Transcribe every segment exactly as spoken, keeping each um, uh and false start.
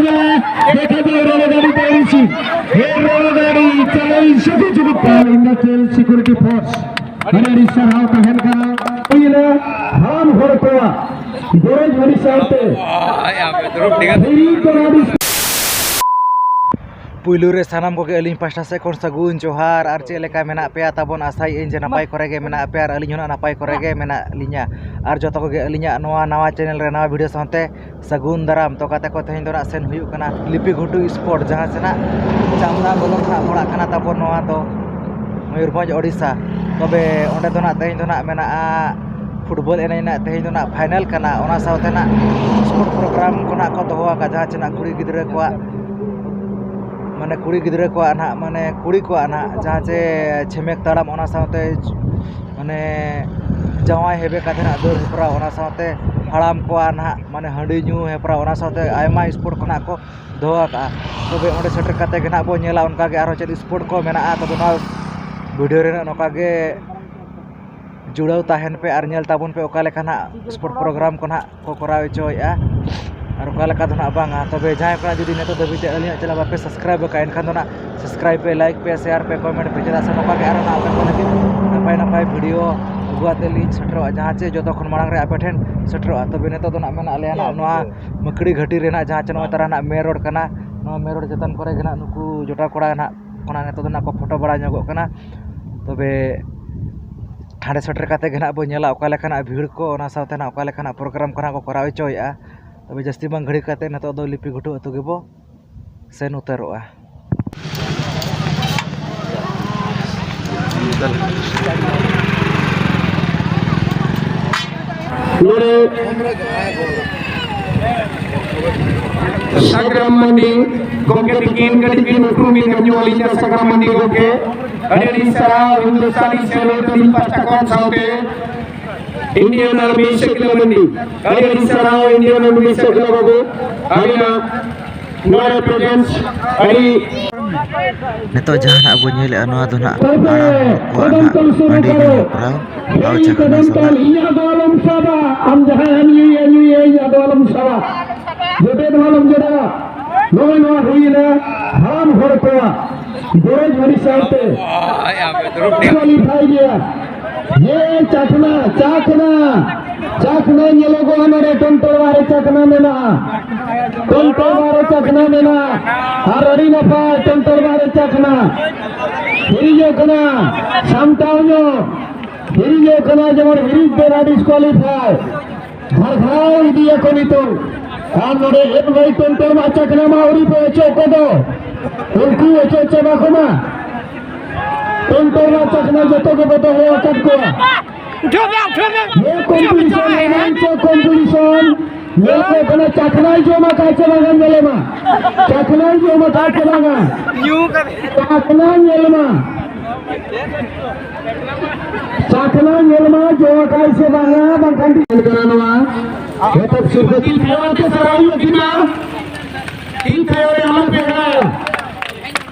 ᱫᱮᱠᱷᱟ ᱡᱟᱭ ᱨᱮᱞ ᱜᱟᱹᱰᱤ ᱛᱮ ᱤᱥᱤ᱾ ᱦᱮ ᱨᱮᱞ ᱜᱟᱹᱰᱤ ᱪᱟᱞᱟᱣ ᱥᱩᱫᱷᱩ ᱡᱩᱫᱤ ᱯᱟᱞ ᱤᱱᱰᱟᱥᱴᱨᱤᱭᱟᱞ ᱥᱤᱠᱩᱨᱤᱴᱤ ᱯᱷᱳᱨᱥ᱾ ᱟᱹᱰᱤ ᱟᱹᱰᱤ ᱥᱟᱨᱦᱟᱣ ᱛᱟᱦᱮᱱ ᱠᱟᱱᱟ᱾ ᱦᱩᱭᱱᱟ ᱦᱟᱲᱟᱢ ᱦᱚᱲ ᱠᱚᱣᱟᱜ ᱜᱚᱨᱚᱡᱽ ᱟᱹᱰᱤ ᱥᱟᱶᱛᱮ᱾ ᱯᱩᱭᱞᱩ ᱨᱮ ᱥᱟᱱᱟᱢ ᱠᱚᱜᱮ ᱟᱹᱞᱤᱧ ᱯᱟᱦᱴᱟ ᱥᱮᱫ ᱠᱷᱚᱱ ᱥᱟᱹᱜᱩᱱ ᱡᱚᱦᱟᱨ᱾ ᱟᱨ ᱪᱮᱫ ᱞᱮᱠᱟ ᱢᱮᱱᱟᱜ ᱯᱮᱭᱟ ᱛᱟᱵᱚᱱ? ᱟᱥᱟᱭᱮᱫ ᱟᱹᱧ ᱡᱮ ᱱᱟᱯᱟᱭ ᱠᱚᱨᱮ ᱜᱮ ᱢᱮᱱᱟᱜ ᱯᱮᱭᱟ ᱟᱨ ᱟᱹᱞᱤᱧ ᱦᱚᱸ ᱱᱟᱜ ᱱᱟᱯᱟᱭ ᱠᱚᱨᱮ ᱜᱮ ᱢᱮᱱᱟᱜ ᱞᱤᱧᱟ᱾ ᱟᱨ ᱡᱚᱛᱚ ᱠᱚᱜᱮ ᱟᱹᱞᱤᱧᱟᱜ ᱱᱚᱣᱟ ᱱᱟᱣᱟ ᱪᱮᱱᱮᱞ ᱨᱮ ᱱᱟᱣᱟ ᱵᱷᱤᱰᱤᱭᱳ ᱥᱟᱶᱛᱮ ᱥᱟᱹᱜᱩᱱ ᱫᱟᱨᱟᱢ᱾ ᱛᱚ ᱜᱟᱛᱮ ᱠᱚ, ᱛᱮᱦᱮᱧ ᱫᱚ ᱱᱟᱜ ᱥᱮᱱ ᱦᱩᱭᱩᱜ ᱠᱟᱱᱟ ᱞᱤᱯᱤ ᱜᱷᱩᱴᱩ ᱥᱯᱳᱨᱴ, ᱡᱟᱦᱟᱸ ᱥᱮᱱᱟᱜ ᱪᱟᱢᱲᱟ ᱵᱚᱞᱚᱠ ᱱᱟᱜ ᱯᱟᱲᱟᱜ ᱠᱟᱱᱟ ᱛᱟᱵᱚᱱ ᱱᱚᱣᱟ ᱫᱚ ᱢᱚᱭᱩᱨᱵᱷᱚᱸᱡᱽ, ᱳᱰᱤᱥᱟ᱾ ᱛᱚᱵᱮ ᱚᱸᱰᱮ ᱫᱚ ᱱᱟᱜ ᱛᱮᱦᱮᱧ ᱫᱚ ᱱᱟᱜ ᱢᱮᱱᱟᱜᱼᱟ ᱯᱷᱩᱴᱵᱚᱞ ᱮᱱᱮᱡ ᱨᱮᱱᱟᱜ ᱛᱮᱦᱮᱧ ᱫᱚ ᱱᱟᱜ ᱯᱷᱟᱭᱱᱮᱞ ᱠᱟᱱᱟ᱾ ᱚᱱᱟ ᱥᱟᱶᱛᱮ ᱱᱟᱜ ᱥᱯᱳᱨᱴ ᱯᱨᱳᱜᱨᱟᱢ ᱠᱚ ᱱᱟᱜ ᱠᱚ ᱫᱚᱦᱚ ᱟᱠᱟᱫᱼᱟ, ᱡᱟᱦᱟᱸ ᱪᱮ ᱱᱟᱜ ᱠᱩᱲᱤ ᱜᱤᱫᱽᱨᱟᱹ ᱠᱚᱣᱟᱜ, ᱢᱟᱱᱮ ᱠᱩᱲᱤ ᱜᱤᱫᱽᱨᱟᱹ ᱠᱚᱣᱟᱜ ᱱᱟᱜ, ᱢᱟᱱᱮ ᱠᱩᱲᱤ ᱠᱚᱣᱟᱜ ᱱᱟᱜ, ᱡᱟᱦᱟᱸ ᱪᱮ ᱪᱷᱮᱢᱮᱠ ᱛᱟᱲᱟᱢ, ᱚᱱᱟ ᱥᱟᱶᱛᱮ ᱢᱟᱱᱮ ᱡᱟᱶᱟᱭ ᱦᱮᱵᱮ ᱠᱟᱛᱮ ᱱᱟᱜ ᱫᱟᱹᱲ ᱦᱮᱯᱨᱟᱣ, ᱚᱱᱟ ᱥᱟᱶᱛᱮ ᱦᱟᱲᱟᱢ ᱠᱚᱣᱟᱜ ᱱᱟᱜ ᱢᱟᱱᱮ ᱦᱟᱺᱰᱤ ᱧᱩ ᱦᱮᱯᱨᱟᱣ, ᱚᱱᱟ ᱥᱟᱶᱛᱮ ᱟᱭᱢᱟ ᱥᱯᱳᱨᱴ ᱠᱚ ᱱᱟᱜ ᱠᱚ ᱫᱚᱦᱚ ᱟᱠᱟᱫᱼᱟ᱾ ᱛᱚᱵᱮ ᱚᱸᱰᱮ ᱥᱮᱴᱮᱨ ᱠᱟᱛᱮ ᱜᱮ ᱱᱟᱜ ᱵᱚᱱ ᱧᱮᱞᱟ ᱚᱱᱠᱟ ᱜᱮ ᱟᱨᱦᱚᱸ ᱪᱮᱫ ᱥᱯᱳᱨᱴ ᱠᱚ ᱢᱮᱱᱟᱜᱼᱟ᱾ ᱛᱚᱵᱮ ᱱᱚᱣᱟ ᱵᱷᱤᱰᱤᱭᱳ ᱨᱮ ᱱᱚᱝᱠᱟ ᱜᱮ ᱡᱩᱲᱟᱹᱣ ᱛᱟᱦᱮᱱ ᱯᱮ ᱟᱨ ᱧᱮᱞ ᱛᱟᱵᱚᱱ ᱯᱮ ᱚᱠᱟ ᱞᱮᱠᱟ ᱱᱟᱜ ᱥᱯᱳᱨᱴ ᱯᱨᱳᱜᱨᱟᱢ ᱠᱚ ᱱᱟᱜ ᱠᱚ ᱠᱚᱨᱟᱣ ᱦᱚᱪᱚᱭᱮᱫᱼᱟ ᱟᱨ ᱚᱠᱟ ᱞᱮᱠᱟ ᱫᱚ ᱱᱟᱜ ᱵᱟᱝᱟ᱾ ᱛᱚᱵᱮ ᱡᱟᱦᱟᱸᱭ ᱠᱚ ᱱᱟᱜ ᱡᱩᱫᱤ ᱱᱤᱛᱚᱜ ᱫᱷᱟᱹᱵᱤᱡ ᱛᱮ ᱟᱹᱞᱤᱧᱟᱜ ᱪᱮᱱᱮᱞ ᱵᱟᱯᱮ ᱥᱟᱵᱥᱠᱨᱟᱭᱤᱵ ᱟᱠᱟᱫᱼᱟ, ᱮᱱᱠᱷᱟᱱ ᱫᱚ ᱱᱟᱜ ᱥᱟᱵᱥᱠᱨᱟᱭᱤᱵ ᱯᱮ, ᱞᱟᱭᱤᱠ ᱯᱮ, ᱥᱮᱭᱟᱨ ᱯᱮ, ᱠᱚᱢᱮᱱᱴ ᱯᱮ, ᱪᱮᱫᱟᱜ ᱥᱮ ᱱᱚᱝᱠᱟ ᱜᱮ ᱟᱨᱦᱚᱸ ᱱᱟᱜ ᱟᱯᱮ ᱠᱚ ᱞᱟᱹᱜᱤᱫ ᱱᱟᱯᱟᱭ ᱱᱟᱯᱟᱭ ᱵᱷᱤᱰᱤᱭᱳ ᱟᱹᱜᱩ ᱟᱛᱮ ᱞᱤᱧ ᱥᱮᱴᱮᱨᱚᱜᱼᱟ, ᱡᱟᱦᱟᱸ ᱪᱮ ᱡᱚᱛᱚ ᱠᱷᱚᱱ ᱢᱟᱲᱟᱝ ᱨᱮ ᱟᱯᱮ ᱴᱷᱮᱱ ᱥᱮᱴᱮᱨᱚᱜᱼᱟ᱾ ᱛᱚᱵᱮ ᱱᱤᱛᱚᱜ ᱫᱚ ᱱᱟᱜ ᱢᱮᱱᱟᱜ ᱞᱮᱭᱟ ᱱᱟᱜ ᱱᱚᱣᱟ ᱢᱟᱹᱠᱲᱤ ᱜᱷᱟᱹᱴᱤ ᱨᱮ ᱱᱟᱜ, ᱡᱟᱦᱟᱸ ᱪᱮ ᱱᱚᱜᱼᱚᱭ ᱛᱟᱨᱟ ᱱᱟᱜ ᱢᱮᱱ ᱨᱳᱰ ᱠᱟᱱᱟ᱾ ᱱᱚᱣᱟ ᱢᱮᱱ ᱨᱳᱰ ᱪᱮᱛᱟᱱ ᱠᱚᱨᱮ ᱜᱮ ᱱᱟᱜ ᱱᱩᱠᱩ ᱡᱚᱴᱟᱣ ᱠᱚᱲᱟ ᱱᱟᱜ ᱚᱱᱟ ᱱᱤᱛᱚᱜ ᱫᱚ ᱱᱟᱜ ᱠᱚ ᱯᱷᱳᱴᱳ ᱵᱟᱲᱟ ᱧᱚᱜᱚᱜ ᱠᱟᱱᱟ᱾ ᱛᱚᱵᱮ ᱦᱟᱸᱰᱮ ᱥᱮᱴᱮᱨ ᱠᱟᱛᱮ ᱜᱮ ᱱᱟᱜ ᱵᱚᱱ ᱧᱮᱞᱟ ᱚᱠᱟ ᱞᱮᱠᱟᱱᱟᱜ ᱵᱷᱤᱲ ᱠᱚ, ᱚᱱᱟ ᱥᱟᱶᱛᱮ ᱱᱟᱜ ᱚᱠᱟ ᱞᱮᱠᱟᱱᱟᱜ ᱯᱨᱳᱜᱨᱟᱢ ᱠᱚ ᱱᱟᱜ ᱠᱚ ᱠᱚᱨᱟᱣ ᱦᱚᱪᱚᱭᱮᱫᱼᱟ᱾ ᱛᱚᱵᱮ ᱡᱟᱹᱥᱛᱤ ᱵᱟᱝ ᱜᱷᱟᱹᱲᱤ ᱠᱟᱛᱮ ᱱᱤᱛᱚᱜ ᱫᱚ ᱞᱤᱯᱤ ᱜᱷᱩᱴᱩ ᱟᱹᱛᱩ ᱜᱮᱵᱚ ᱥᱮᱱ ᱩᱛᱟᱹᱨᱚᱜᱼᱟ᱾ ᱱᱚᱰᱮ ᱥᱟᱜᱨᱟᱢ ᱢᱟᱱᱰᱤ ᱜᱚᱢᱠᱮ ᱛᱤᱠᱤᱱ ᱠᱟᱹᱴᱤᱡ ᱵᱤᱱ ᱩᱯᱨᱩᱢ ᱵᱤᱱ ᱮᱢ ᱧᱚᱜ ᱟᱹᱞᱤᱧᱟ᱾ ᱥᱟᱜᱨᱟᱢ ᱢᱟᱱᱰᱤ ᱜᱚᱢᱠᱮ, ᱟᱹᱰᱤ ᱟᱹᱰᱤ ᱥᱟᱨᱦᱟᱣ ᱦᱤᱱᱫᱩᱥᱛᱟᱱᱤ ᱥᱮᱞᱩᱴ ᱟᱹᱞᱤᱧ ᱯᱟᱦᱴᱟ ᱠᱷᱚᱱ, ᱥᱟᱶᱛᱮ ᱤᱱᱰᱤᱭᱟᱱ ᱟᱨᱢᱤ ᱥᱮᱠᱞᱟ ᱢᱟᱱᱰᱤ, ᱟᱹᱰᱤ ᱟᱹᱰᱤ ᱥᱟᱨᱦᱟᱣ ᱤᱱᱰᱤᱭᱟᱱ ᱟᱨᱢᱤ ᱥᱮᱠᱞᱟ ᱵᱟᱹᱵᱩ, ᱟᱹᱵᱤᱱᱟᱜ ᱱᱚᱰᱮ ᱯᱨᱮᱡᱮᱱᱥ ᱟᱹᱰᱤ ᱱᱤᱛᱚᱜ ᱡᱟᱦᱟᱸ ᱱᱟᱜ ᱵᱚᱱ ᱧᱮᱞᱮᱫᱼᱟ, ᱱᱚᱣᱟ ᱫᱚ ᱱᱟᱜ ᱦᱟᱲᱟᱢ ᱦᱚᱲ ᱠᱚᱣᱟᱜ ᱱᱟᱜ ᱦᱟᱺᱰᱤ ᱧᱩ ᱦᱮᱯᱨᱟᱣ, ᱟᱨ ᱪᱟᱠᱷᱱᱟ ᱥᱟᱞᱟᱜ᱾ ᱤᱧᱟᱜ ᱫᱚ ᱟᱞᱚᱢ ᱥᱟᱵᱟ, ᱟᱢ ᱡᱟᱦᱟᱸᱭ ᱦᱟᱺᱰᱤ ᱧᱩᱭᱟ, ᱧᱩᱭᱟ, ᱤᱧᱟᱜ ᱫᱚ ᱟᱞᱚᱢ ᱥᱟᱵᱟ, ᱡᱚᱴᱮᱫ ᱦᱚᱸ ᱟᱞᱚᱢ ᱡᱚᱴᱮᱫᱟ᱾ ᱪᱟᱠᱷᱱᱟ ᱧᱮᱞᱚᱜᱚᱜᱼᱟ, ᱱᱚᱰᱮ ᱴᱚᱱᱴᱚᱲ ᱵᱟᱦᱨᱮ ᱪᱟᱠᱷᱱᱟ ᱢᱮᱱᱟᱜᱼᱟ, ᱴᱚᱱᱴᱚᱲ ᱵᱟᱦᱨᱮ ᱪᱟᱠᱷᱱᱟ ᱢᱮᱱᱟᱜᱼᱟ, ᱟᱨ ᱟᱹᱰᱤ ᱱᱟᱯᱟᱭ ᱴᱚᱱᱴᱚᱲ ᱵᱟᱦᱨᱮ ᱪᱟᱠᱷᱱᱟ ᱦᱤᱨᱤᱡᱚᱜ ᱠᱟᱱᱟ, ᱥᱟᱢᱴᱟᱣ ᱧᱚᱜ ᱦᱤᱨᱤᱡᱚᱜ ᱠᱟᱱᱟ, ᱡᱮᱢᱚᱱ ᱦᱤᱨᱤᱡ ᱫᱚ ᱱᱚᱣᱟ ᱰᱤᱥᱠᱣᱟᱞᱤᱯᱷᱟᱭ᱾ ᱫᱷᱟᱨ ᱫᱷᱟᱨᱟᱣ ᱤᱫᱤᱭᱟᱠᱚ ᱱᱤᱛᱚᱝ᱾ ᱟᱨ ᱱᱚᱰᱮ ᱮᱱ ᱵᱟᱭ ᱴᱚᱱᱴᱚᱲ ᱢᱟ ᱪᱟᱠᱷᱱᱟ ᱢᱟ ᱟᱹᱣᱨᱤ ᱯᱮ ᱚᱪᱚᱜ ᱠᱚᱫᱚ, ᱩᱱᱠᱩ ᱚᱪᱚᱜ ᱪᱟᱵᱟ ᱠᱚᱢᱟ᱾ ᱴᱚᱱᱴᱚᱲ ᱢᱟ ᱪᱟᱠᱷᱱᱟ ᱡᱚᱛᱚ ᱜᱮᱵᱚ ᱫᱚᱦᱚ ᱟᱠᱟᱫ ᱠᱚᱣᱟ᱾ ᱩᱴᱷᱟᱹᱣ ᱢᱮ, ᱩᱴᱷᱟᱹᱣ ᱢᱮ᱾ No competition, ᱨᱳᱢᱟᱧᱪᱚ competition᱾ ᱧᱮᱞ ᱠᱚ ᱠᱟᱱᱟ, ᱪᱟᱠᱷᱱᱟᱭ ᱡᱚᱢ ᱟᱠᱟᱫ ᱪᱮ ᱵᱟᱝᱟ ᱧᱮᱞᱮ ᱢᱟ᱾ ᱪᱟᱠᱷᱱᱟᱭ ᱡᱚᱢ ᱟᱠᱟᱫ ᱪᱮ ᱵᱟᱝᱟ? ᱧᱩ ᱠᱟᱛᱮ᱾ ᱪᱟᱠᱷᱱᱟᱭ ᱧᱮᱞ ᱢᱟ᱾ ᱪᱟᱠᱷᱱᱟ ᱧᱮᱞ ᱢᱟ, ᱡᱚᱢ ᱟᱠᱟᱫ ᱪᱮ ᱵᱟᱝᱟ, ᱵᱟᱝᱠᱷᱟᱱ ᱴᱷᱤᱠ ᱠᱟᱱᱟ ᱱᱚᱣᱟ᱾ ᱮᱛᱚᱦᱚᱵ ᱥᱤᱨᱯᱟᱹ ᱛᱤ ᱛᱷᱟᱭᱚ ᱛᱮ ᱥᱟᱨᱦᱟᱣ ᱦᱩᱭᱩᱜ ᱠᱤᱱᱟ᱾ ᱛᱤ ᱛᱷᱟᱭᱚ ᱨᱮ ᱟᱞᱚ ᱯᱮ ᱮᱲᱟᱣᱟ᱾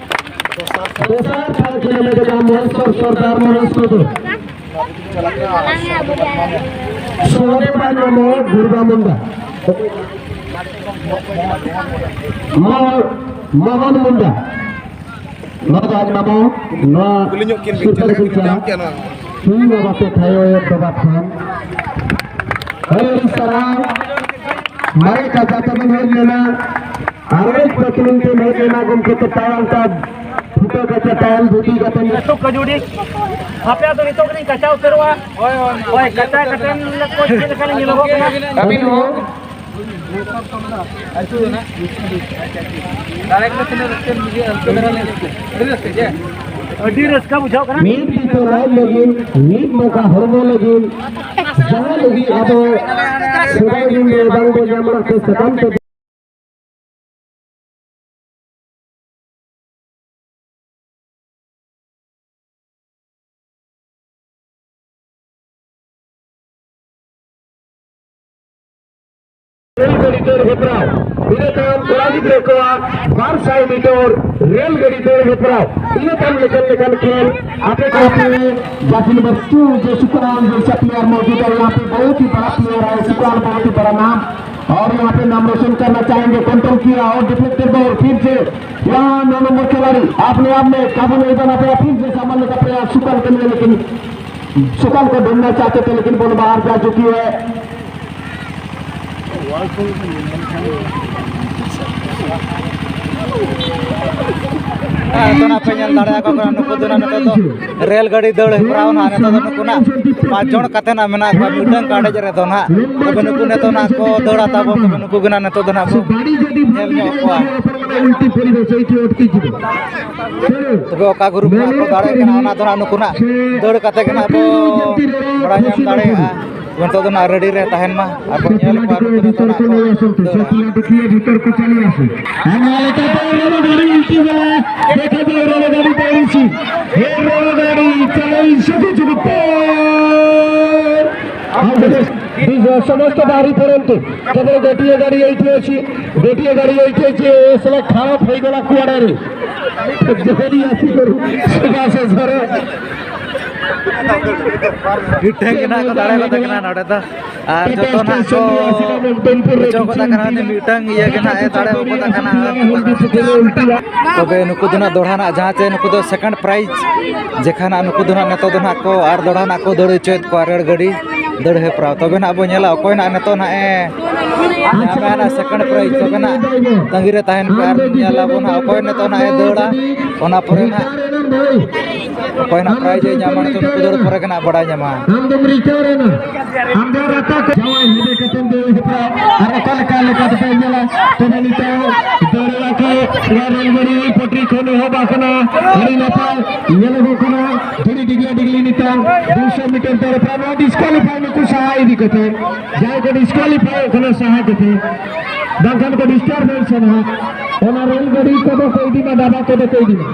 ᱫᱚᱥᱟᱨ ᱴᱷᱟᱶ ᱠᱷᱮᱞ ᱢᱮᱱᱟᱜᱼᱟ ᱢᱚᱦᱮᱥᱣᱚᱨ ᱥᱚᱨᱫᱟᱨ ᱢᱚᱦᱮᱥ ᱴᱩᱰᱩ᱾ ᱥᱚᱦᱚᱫᱮᱵ ᱟᱡ ᱢᱟᱢᱚ ᱫᱩᱨᱜᱟ ᱢᱩᱱᱰᱟ᱾ ᱢᱚ-, ᱢᱚᱦᱚᱱ ᱢᱩᱱᱰᱟ᱾ ᱱᱚᱣᱟ ᱫᱚ ᱟᱡ ᱢᱟᱢᱚ, ᱱᱚᱣᱟ ᱠᱩᱞᱤ ᱧᱚᱜ ᱠᱤᱱ ᱵᱤᱱ, ᱪᱮᱫ ᱞᱮᱠᱟ ᱠᱤᱱ ᱧᱟᱢ ᱠᱮᱜᱼᱟ ᱱᱚᱣᱟ? ᱥᱤᱧ ᱵᱟᱵᱟ ᱯᱮ ᱛᱷᱟᱭᱚ ᱮ ᱵᱟᱵᱟ ᱠᱷᱚᱱ᱾ ᱟᱹᱰᱤ ᱟᱹᱰᱤ ᱥᱟᱨᱦᱟᱣ᱾ ᱢᱟᱨᱮ ᱠᱟᱛᱷᱟ ᱛᱮᱵᱚᱱ ᱦᱮᱡ ᱞᱮᱱᱟ᱾ ᱟᱨ ᱚᱱᱮ ᱯᱟᱹᱛᱞᱩᱱ ᱛᱮ ᱢᱮᱫ ᱮᱱᱟ ᱜᱚᱢᱠᱮ ᱛᱚ ᱛᱟᱭᱚᱢ ᱛᱮ ᱯᱷᱩᱴᱟᱹ ᱠᱟᱪᱟ ᱛᱟᱭᱚᱢ ᱫᱷᱩᱛᱤ ᱠᱟᱛᱮ ᱱᱤᱛᱚᱜ ᱠᱟᱹᱡᱩᱲᱤ ᱟᱯᱮ ᱟᱹᱛᱩ ᱱᱤᱛᱚᱜ ᱜᱮᱞᱤᱧ ᱠᱟᱪᱟᱣ ᱩᱛᱟᱹᱨᱚᱜᱼᱟ᱾ ᱦᱳᱭ, ᱦᱳᱭ, ᱦᱳᱭ, ᱠᱟᱪᱟ ᱠᱟᱛᱮ ᱞᱮ ᱠᱚ ᱪᱮᱫ ᱞᱮᱠᱟ ᱞᱤᱧ ᱧᱮᱞᱚᱜᱚᱜ ᱠᱟᱱᱟ᱾ ᱟᱹᱵᱤᱱ ᱦᱚᱸ᱾ ᱫᱟᱲᱮ ᱠᱚ ᱛᱤᱱᱟᱹᱜ ᱨᱟᱹᱥᱠᱟᱹ ᱵᱩᱡᱷᱟᱹᱜᱼᱟ, ᱨᱟᱹᱥᱠᱟᱹ ᱫᱷᱟᱨᱟ ᱞᱤᱧ ᱟᱹᱭᱠᱟᱹᱣ᱾ ᱟᱹᱰᱤ ᱨᱟᱹᱥᱠᱟᱹ ᱡᱮ᱾ ᱟᱹᱰᱤ ᱨᱟᱹᱥᱠᱟᱹ ᱵᱩᱡᱷᱟᱹᱜ ᱠᱟᱱᱟ᱾ ᱢᱤᱫ ᱵᱤᱛᱟᱹ ᱞᱟᱡ ᱞᱟᱹᱜᱤᱫ, ᱢᱤᱫ ᱢᱚᱠᱟ ᱦᱚᱲᱢᱚ ᱞᱟᱹᱜᱤᱫ, ᱡᱟᱦᱟᱸ ᱞᱟᱹᱜᱤᱫ ᱟᱵᱚ ᱥᱮᱫᱟᱭ ᱫᱤᱱ ᱨᱮ ᱵᱟᱝ ᱵᱚᱱ ᱧᱟᱢ ᱞᱮᱫ ᱛᱮ ᱥᱟᱠᱟᱢ ᱛᱮ ᱨᱮᱞ ᱜᱟᱹᱰᱤ ᱫᱟᱹᱲ ᱦᱮᱯᱨᱟᱣ, ᱤᱱᱟᱹ ᱛᱟᱭᱚᱢ ᱠᱚᱲᱟ ᱜᱤᱫᱽᱨᱟᱹ ᱠᱚᱣᱟᱜ ᱵᱟᱨ ᱥᱟᱭ ᱢᱤᱴᱟᱨ ᱨᱮᱞ ᱜᱟᱹᱰᱤ ᱫᱟᱹᱲ ᱦᱮᱯᱨᱟᱣ, ᱤᱱᱟᱹ ᱛᱟᱭᱚᱢ ᱞᱮᱠᱟᱱ ᱞᱮᱠᱟᱱ ᱠᱷᱮᱞ ᱟᱯᱮ ᱠᱚ ᱯᱮ ᱡᱟᱹᱥᱛᱤ ᱱᱚᱢᱵᱚᱨ ᱴᱩ ᱡᱮ ᱥᱩᱠᱨᱟᱱ ᱡᱮᱥᱟ ᱯᱞᱮᱭᱟᱨ ᱢᱚᱡᱩᱫ ᱦᱟᱭ, ᱭᱟᱦᱟᱸ ᱯᱮ ᱵᱚᱦᱩᱛ ᱦᱤ ᱵᱟᱲᱟ ᱯᱞᱮᱭᱟᱨ ᱦᱟᱭ, ᱥᱩᱠᱨᱟᱱ ᱵᱚᱦᱩᱛ ᱦᱤ ᱵᱟᱲᱟ ᱱᱟᱢ. और यहाँ पे नाम रोशन करना चाहेंगे, कंट्रोल किया और डिफेक्टेड बॉल फिर से यहाँ नौ नंबर खिलाड़ी अपने आप में काबू नहीं बना पाया, फिर से सामने का प्रयास सुकल के लिए, लेकिन सुकल को ढूंढना चाहते थे, लेकिन बॉल बाहर जा चुकी है। ᱱᱤᱛᱚᱜ ᱱᱟᱜ ᱯᱮ ᱧᱮᱞ ᱫᱟᱲᱮᱭᱟᱠᱚ ᱠᱟᱱᱟ, ᱱᱩᱠᱩ ᱫᱚ ᱱᱟᱜ ᱱᱤᱛᱚᱜ ᱫᱚ ᱨᱮᱞ ᱜᱟᱹᱰᱤ ᱫᱟᱹᱲ ᱦᱮᱯᱨᱟᱣ ᱱᱟᱜ ᱱᱤᱛᱚᱜ ᱫᱚ ᱱᱩᱠᱩ ᱱᱟᱜ ᱯᱟᱸᱪ ᱡᱚᱱ ᱠᱟᱛᱮ ᱱᱟᱜ ᱢᱮᱱᱟᱜ ᱠᱚᱣᱟ ᱢᱤᱫᱴᱟᱝ ᱠᱟᱰᱮᱡ ᱨᱮᱫᱚ ᱱᱟᱜ᱾ ᱛᱚᱵᱮ ᱱᱩᱠᱩ ᱱᱤᱛᱚᱜ ᱱᱟᱜ ᱠᱚ ᱫᱟᱹᱲᱟ ᱛᱟᱵᱚᱱ, ᱛᱚᱵᱮ ᱱᱩᱠᱩ ᱜᱮ ᱱᱟᱜ ᱱᱤᱛᱚᱜ ᱫᱚ ᱱᱟᱜ ᱵᱚ ᱧᱮᱞ ᱧᱚᱜ ᱠᱚᱣᱟ᱾ ᱛᱚᱵᱮ ᱚᱠᱟ ᱜᱨᱩᱯ ᱱᱟᱜ ᱠᱚ ᱫᱟᱲᱮᱭᱟᱜ ᱠᱟᱱᱟ, ᱚᱱᱟ ᱫᱚ ᱱᱟᱜ ᱱᱩᱠᱩ ᱱᱟᱜ ᱫᱟᱹᱲ ᱠᱟᱛᱮ ᱜᱮ ᱱᱟᱜ ᱵᱚ ᱵᱟᱲᱟᱭ ᱧᱟᱢ ᱫᱟᱲᱮᱭᱟᱜᱼᱟ᱾ ᱱᱤᱛᱚᱜ ᱫᱚ ᱱᱟᱜ ᱨᱮᱰᱤ ᱨᱮ ᱛᱟᱦᱮᱱ ᱢᱟ ᱟᱨ ᱵᱚᱱ ᱧᱮᱞ ᱠᱚᱣᱟ ᱱᱩᱠᱩ ᱱᱤᱛᱚᱜ ᱱᱟᱜ ᱠᱚ ᱫᱟᱹᱲᱟ᱾ ᱵᱷᱤᱛᱚᱨ ᱠᱚ ᱪᱟᱞᱟᱣ ᱟᱥᱮ᱾ ᱟᱨ ᱱᱚᱣᱟ ᱞᱮᱠᱟᱛᱮ ᱨᱮᱞ ᱜᱟᱹᱰᱤ ᱤᱧ ᱪᱟᱞᱟᱜᱼᱟ᱾ ᱫᱮᱠᱷᱟ ᱡᱟᱣ ᱨᱮᱞ ᱜᱟᱹᱰᱤ ᱛᱟᱭᱨᱤᱥᱤ᱾ ᱨᱮᱞ ᱜᱟᱹᱰᱤ ᱪᱟᱞᱟᱣ ᱥᱩᱠᱩ ᱥᱩᱠᱩ ᱛᱮ। ସମସ୍ତ ବାହାରି ପଡ଼ନ୍ତୁ। କେବଳ ଗୋଟିଏ ଗାଡ଼ି ଏଇଠି ଅଛି, ଗୋଟିଏ ଗାଡ଼ି ଏଇଠି ଅଛି। ଏ ସବୁ ଖରାପ ହେଇଗଲା କୁଆଡ଼େ। ଜରି ଆସିକରି ସେବା ଶେଷରେ। ᱢᱤᱫᱴᱟᱝ ᱜᱮ ᱱᱟᱜ ᱠᱚ ᱫᱟᱲᱮ ᱜᱚᱫ ᱠᱟᱱᱟ ᱱᱚᱰᱮ ᱫᱚ᱾ ᱟᱨ ᱡᱚᱛᱚ ᱱᱟᱜ ᱠᱚ ᱚᱪᱚᱜ ᱜᱚᱫ ᱠᱟᱱᱟ, ᱩᱱᱤ ᱢᱤᱫᱴᱟᱝ ᱤᱭᱟᱹ ᱜᱮ ᱱᱟᱜ ᱮ ᱫᱟᱲᱮ ᱜᱚᱫ ᱠᱟᱱᱟ᱾ ᱛᱚᱵᱮ ᱱᱩᱠᱩ ᱫᱚ ᱱᱟᱜ ᱫᱚᱦᱲᱟ ᱱᱟᱜ ᱡᱟᱦᱟᱸ ᱪᱮ ᱱᱩᱠᱩ ᱫᱚ ᱥᱮᱠᱮᱱᱰ ᱯᱨᱟᱭᱤᱡᱽ ᱡᱮᱠᱷᱟ ᱱᱟᱜ ᱱᱩᱠᱩ ᱫᱚ ᱱᱟᱜ ᱱᱤᱛᱚᱜ ᱫᱚ ᱱᱟᱜ ᱠᱚ ᱟᱨ ᱫᱚᱦᱲᱟ ᱱᱟᱜ ᱠᱚ ᱫᱟᱹᱲ ᱦᱚᱪᱚᱭᱮᱫ ᱠᱚᱣᱟ ᱨᱮᱹᱞ ᱜᱟᱹᱰᱤ ᱫᱟᱹᱲ ᱦᱮᱯᱨᱟᱣ᱾ ᱛᱚᱵᱮ ᱱᱟᱜ ᱵᱚ ᱧᱮᱞᱟ ᱚᱠᱚᱭ ᱱᱟᱜ ᱱᱤᱛᱚᱜ ᱱᱟᱜ ᱮ ᱧᱟᱢᱟ ᱱᱟᱜ ᱥᱮᱠᱮᱱᱰ ᱯᱨᱟᱭᱤᱡᱽ᱾ ᱛᱚᱵᱮ ᱱᱟᱜ ᱛᱟᱺᱜᱤ ᱨᱮ ᱛᱟᱦᱮᱱ ᱯᱮ ᱟᱨ ᱧᱮᱞ ᱟᱵᱚ ᱱᱟᱜ ᱚᱠᱚᱭ ᱱᱤᱛᱚᱜ ᱱᱟᱜ ᱮ ᱫᱟᱹᱲᱟ, ᱚᱱᱟ ᱯᱚᱨᱮ ᱱᱟᱜ ᱚᱠᱚᱭ ᱱᱟᱜ ᱯᱨᱟᱭᱤᱡᱽ ᱮ ᱧᱟᱢᱟ ᱱᱤᱛᱚᱜ ᱱᱩᱠᱩ ᱫᱟᱹᱲ ᱯᱚᱨᱮ ᱜᱮ ᱱᱟᱜ ᱵᱟᱲᱟᱭ ᱧᱟᱢᱟ᱾ ᱟᱢ ᱫᱚᱢ ᱨᱤᱴᱟᱨ ᱮᱱᱟ᱾ ᱟᱢ ᱫᱚ ᱨᱟᱛᱟ ᱠᱚ ᱡᱟᱶᱟᱭ ᱦᱮᱡ ᱠᱟᱛᱮᱢ ᱫᱟᱹᱲ ᱦᱮᱯᱨᱟᱣ ᱟᱨ ᱚᱠᱟ ᱞᱮᱠᱟ ᱞᱮᱠᱟ ᱛᱮᱯᱮ ᱧᱮᱞᱟ᱾ ᱛᱚᱵᱮ ᱱᱤᱛᱚᱜ ᱫᱟᱹᱲ ᱟᱠᱚ ᱱᱚᱣᱟ ᱨᱮᱞ ᱜᱟᱹᱰᱤ ᱯᱟᱹᱴᱨᱤ ᱠᱷᱚᱱ ᱮᱦᱚᱵ ᱟᱠᱟᱱᱟ᱾ ᱟᱹᱰᱤ ᱱᱟᱯᱟᱭ ᱧᱮᱞᱚᱜᱚᱜ ᱠᱟᱱᱟ᱾ ᱫᱷᱤᱨᱤ ᱰᱤᱜᱞᱟ ᱰᱤᱜᱞᱤ ᱱᱤᱛᱚᱝ ᱫᱩᱥᱚ ᱢᱤᱴᱟᱨ ᱫᱟᱹᱲ ᱯᱨᱟᱭ ᱱᱚᱣᱟ ᱰᱤᱥᱠᱣᱟᱞᱤᱯᱷᱟᱭ ᱱᱩᱠᱩ ᱥᱟᱦᱟ ᱤᱫᱤ ᱠᱟᱛᱮ ᱡᱟᱦᱟᱸᱭ ᱠᱚ ᱰᱤᱥᱠᱣᱟᱞᱤᱯᱷᱟᱭ ᱠᱟᱱᱟ ᱥᱟᱦᱟ ᱠᱟᱛᱮ ᱵᱟᱝᱠᱷᱟᱱ ᱠᱚ ᱰᱤᱥᱴᱟᱨᱵᱮᱱᱥ ᱱᱟᱦᱟᱜ ᱚᱱᱟ ᱨᱮᱞ ᱜᱟᱹᱰᱤ ᱠᱚᱫᱚ ᱠᱚ ᱤᱫᱤ ᱢᱟ, ᱰᱟᱵᱟ ᱠᱚᱫᱚ ᱠᱚ ᱤᱫᱤ ᱢᱟ᱾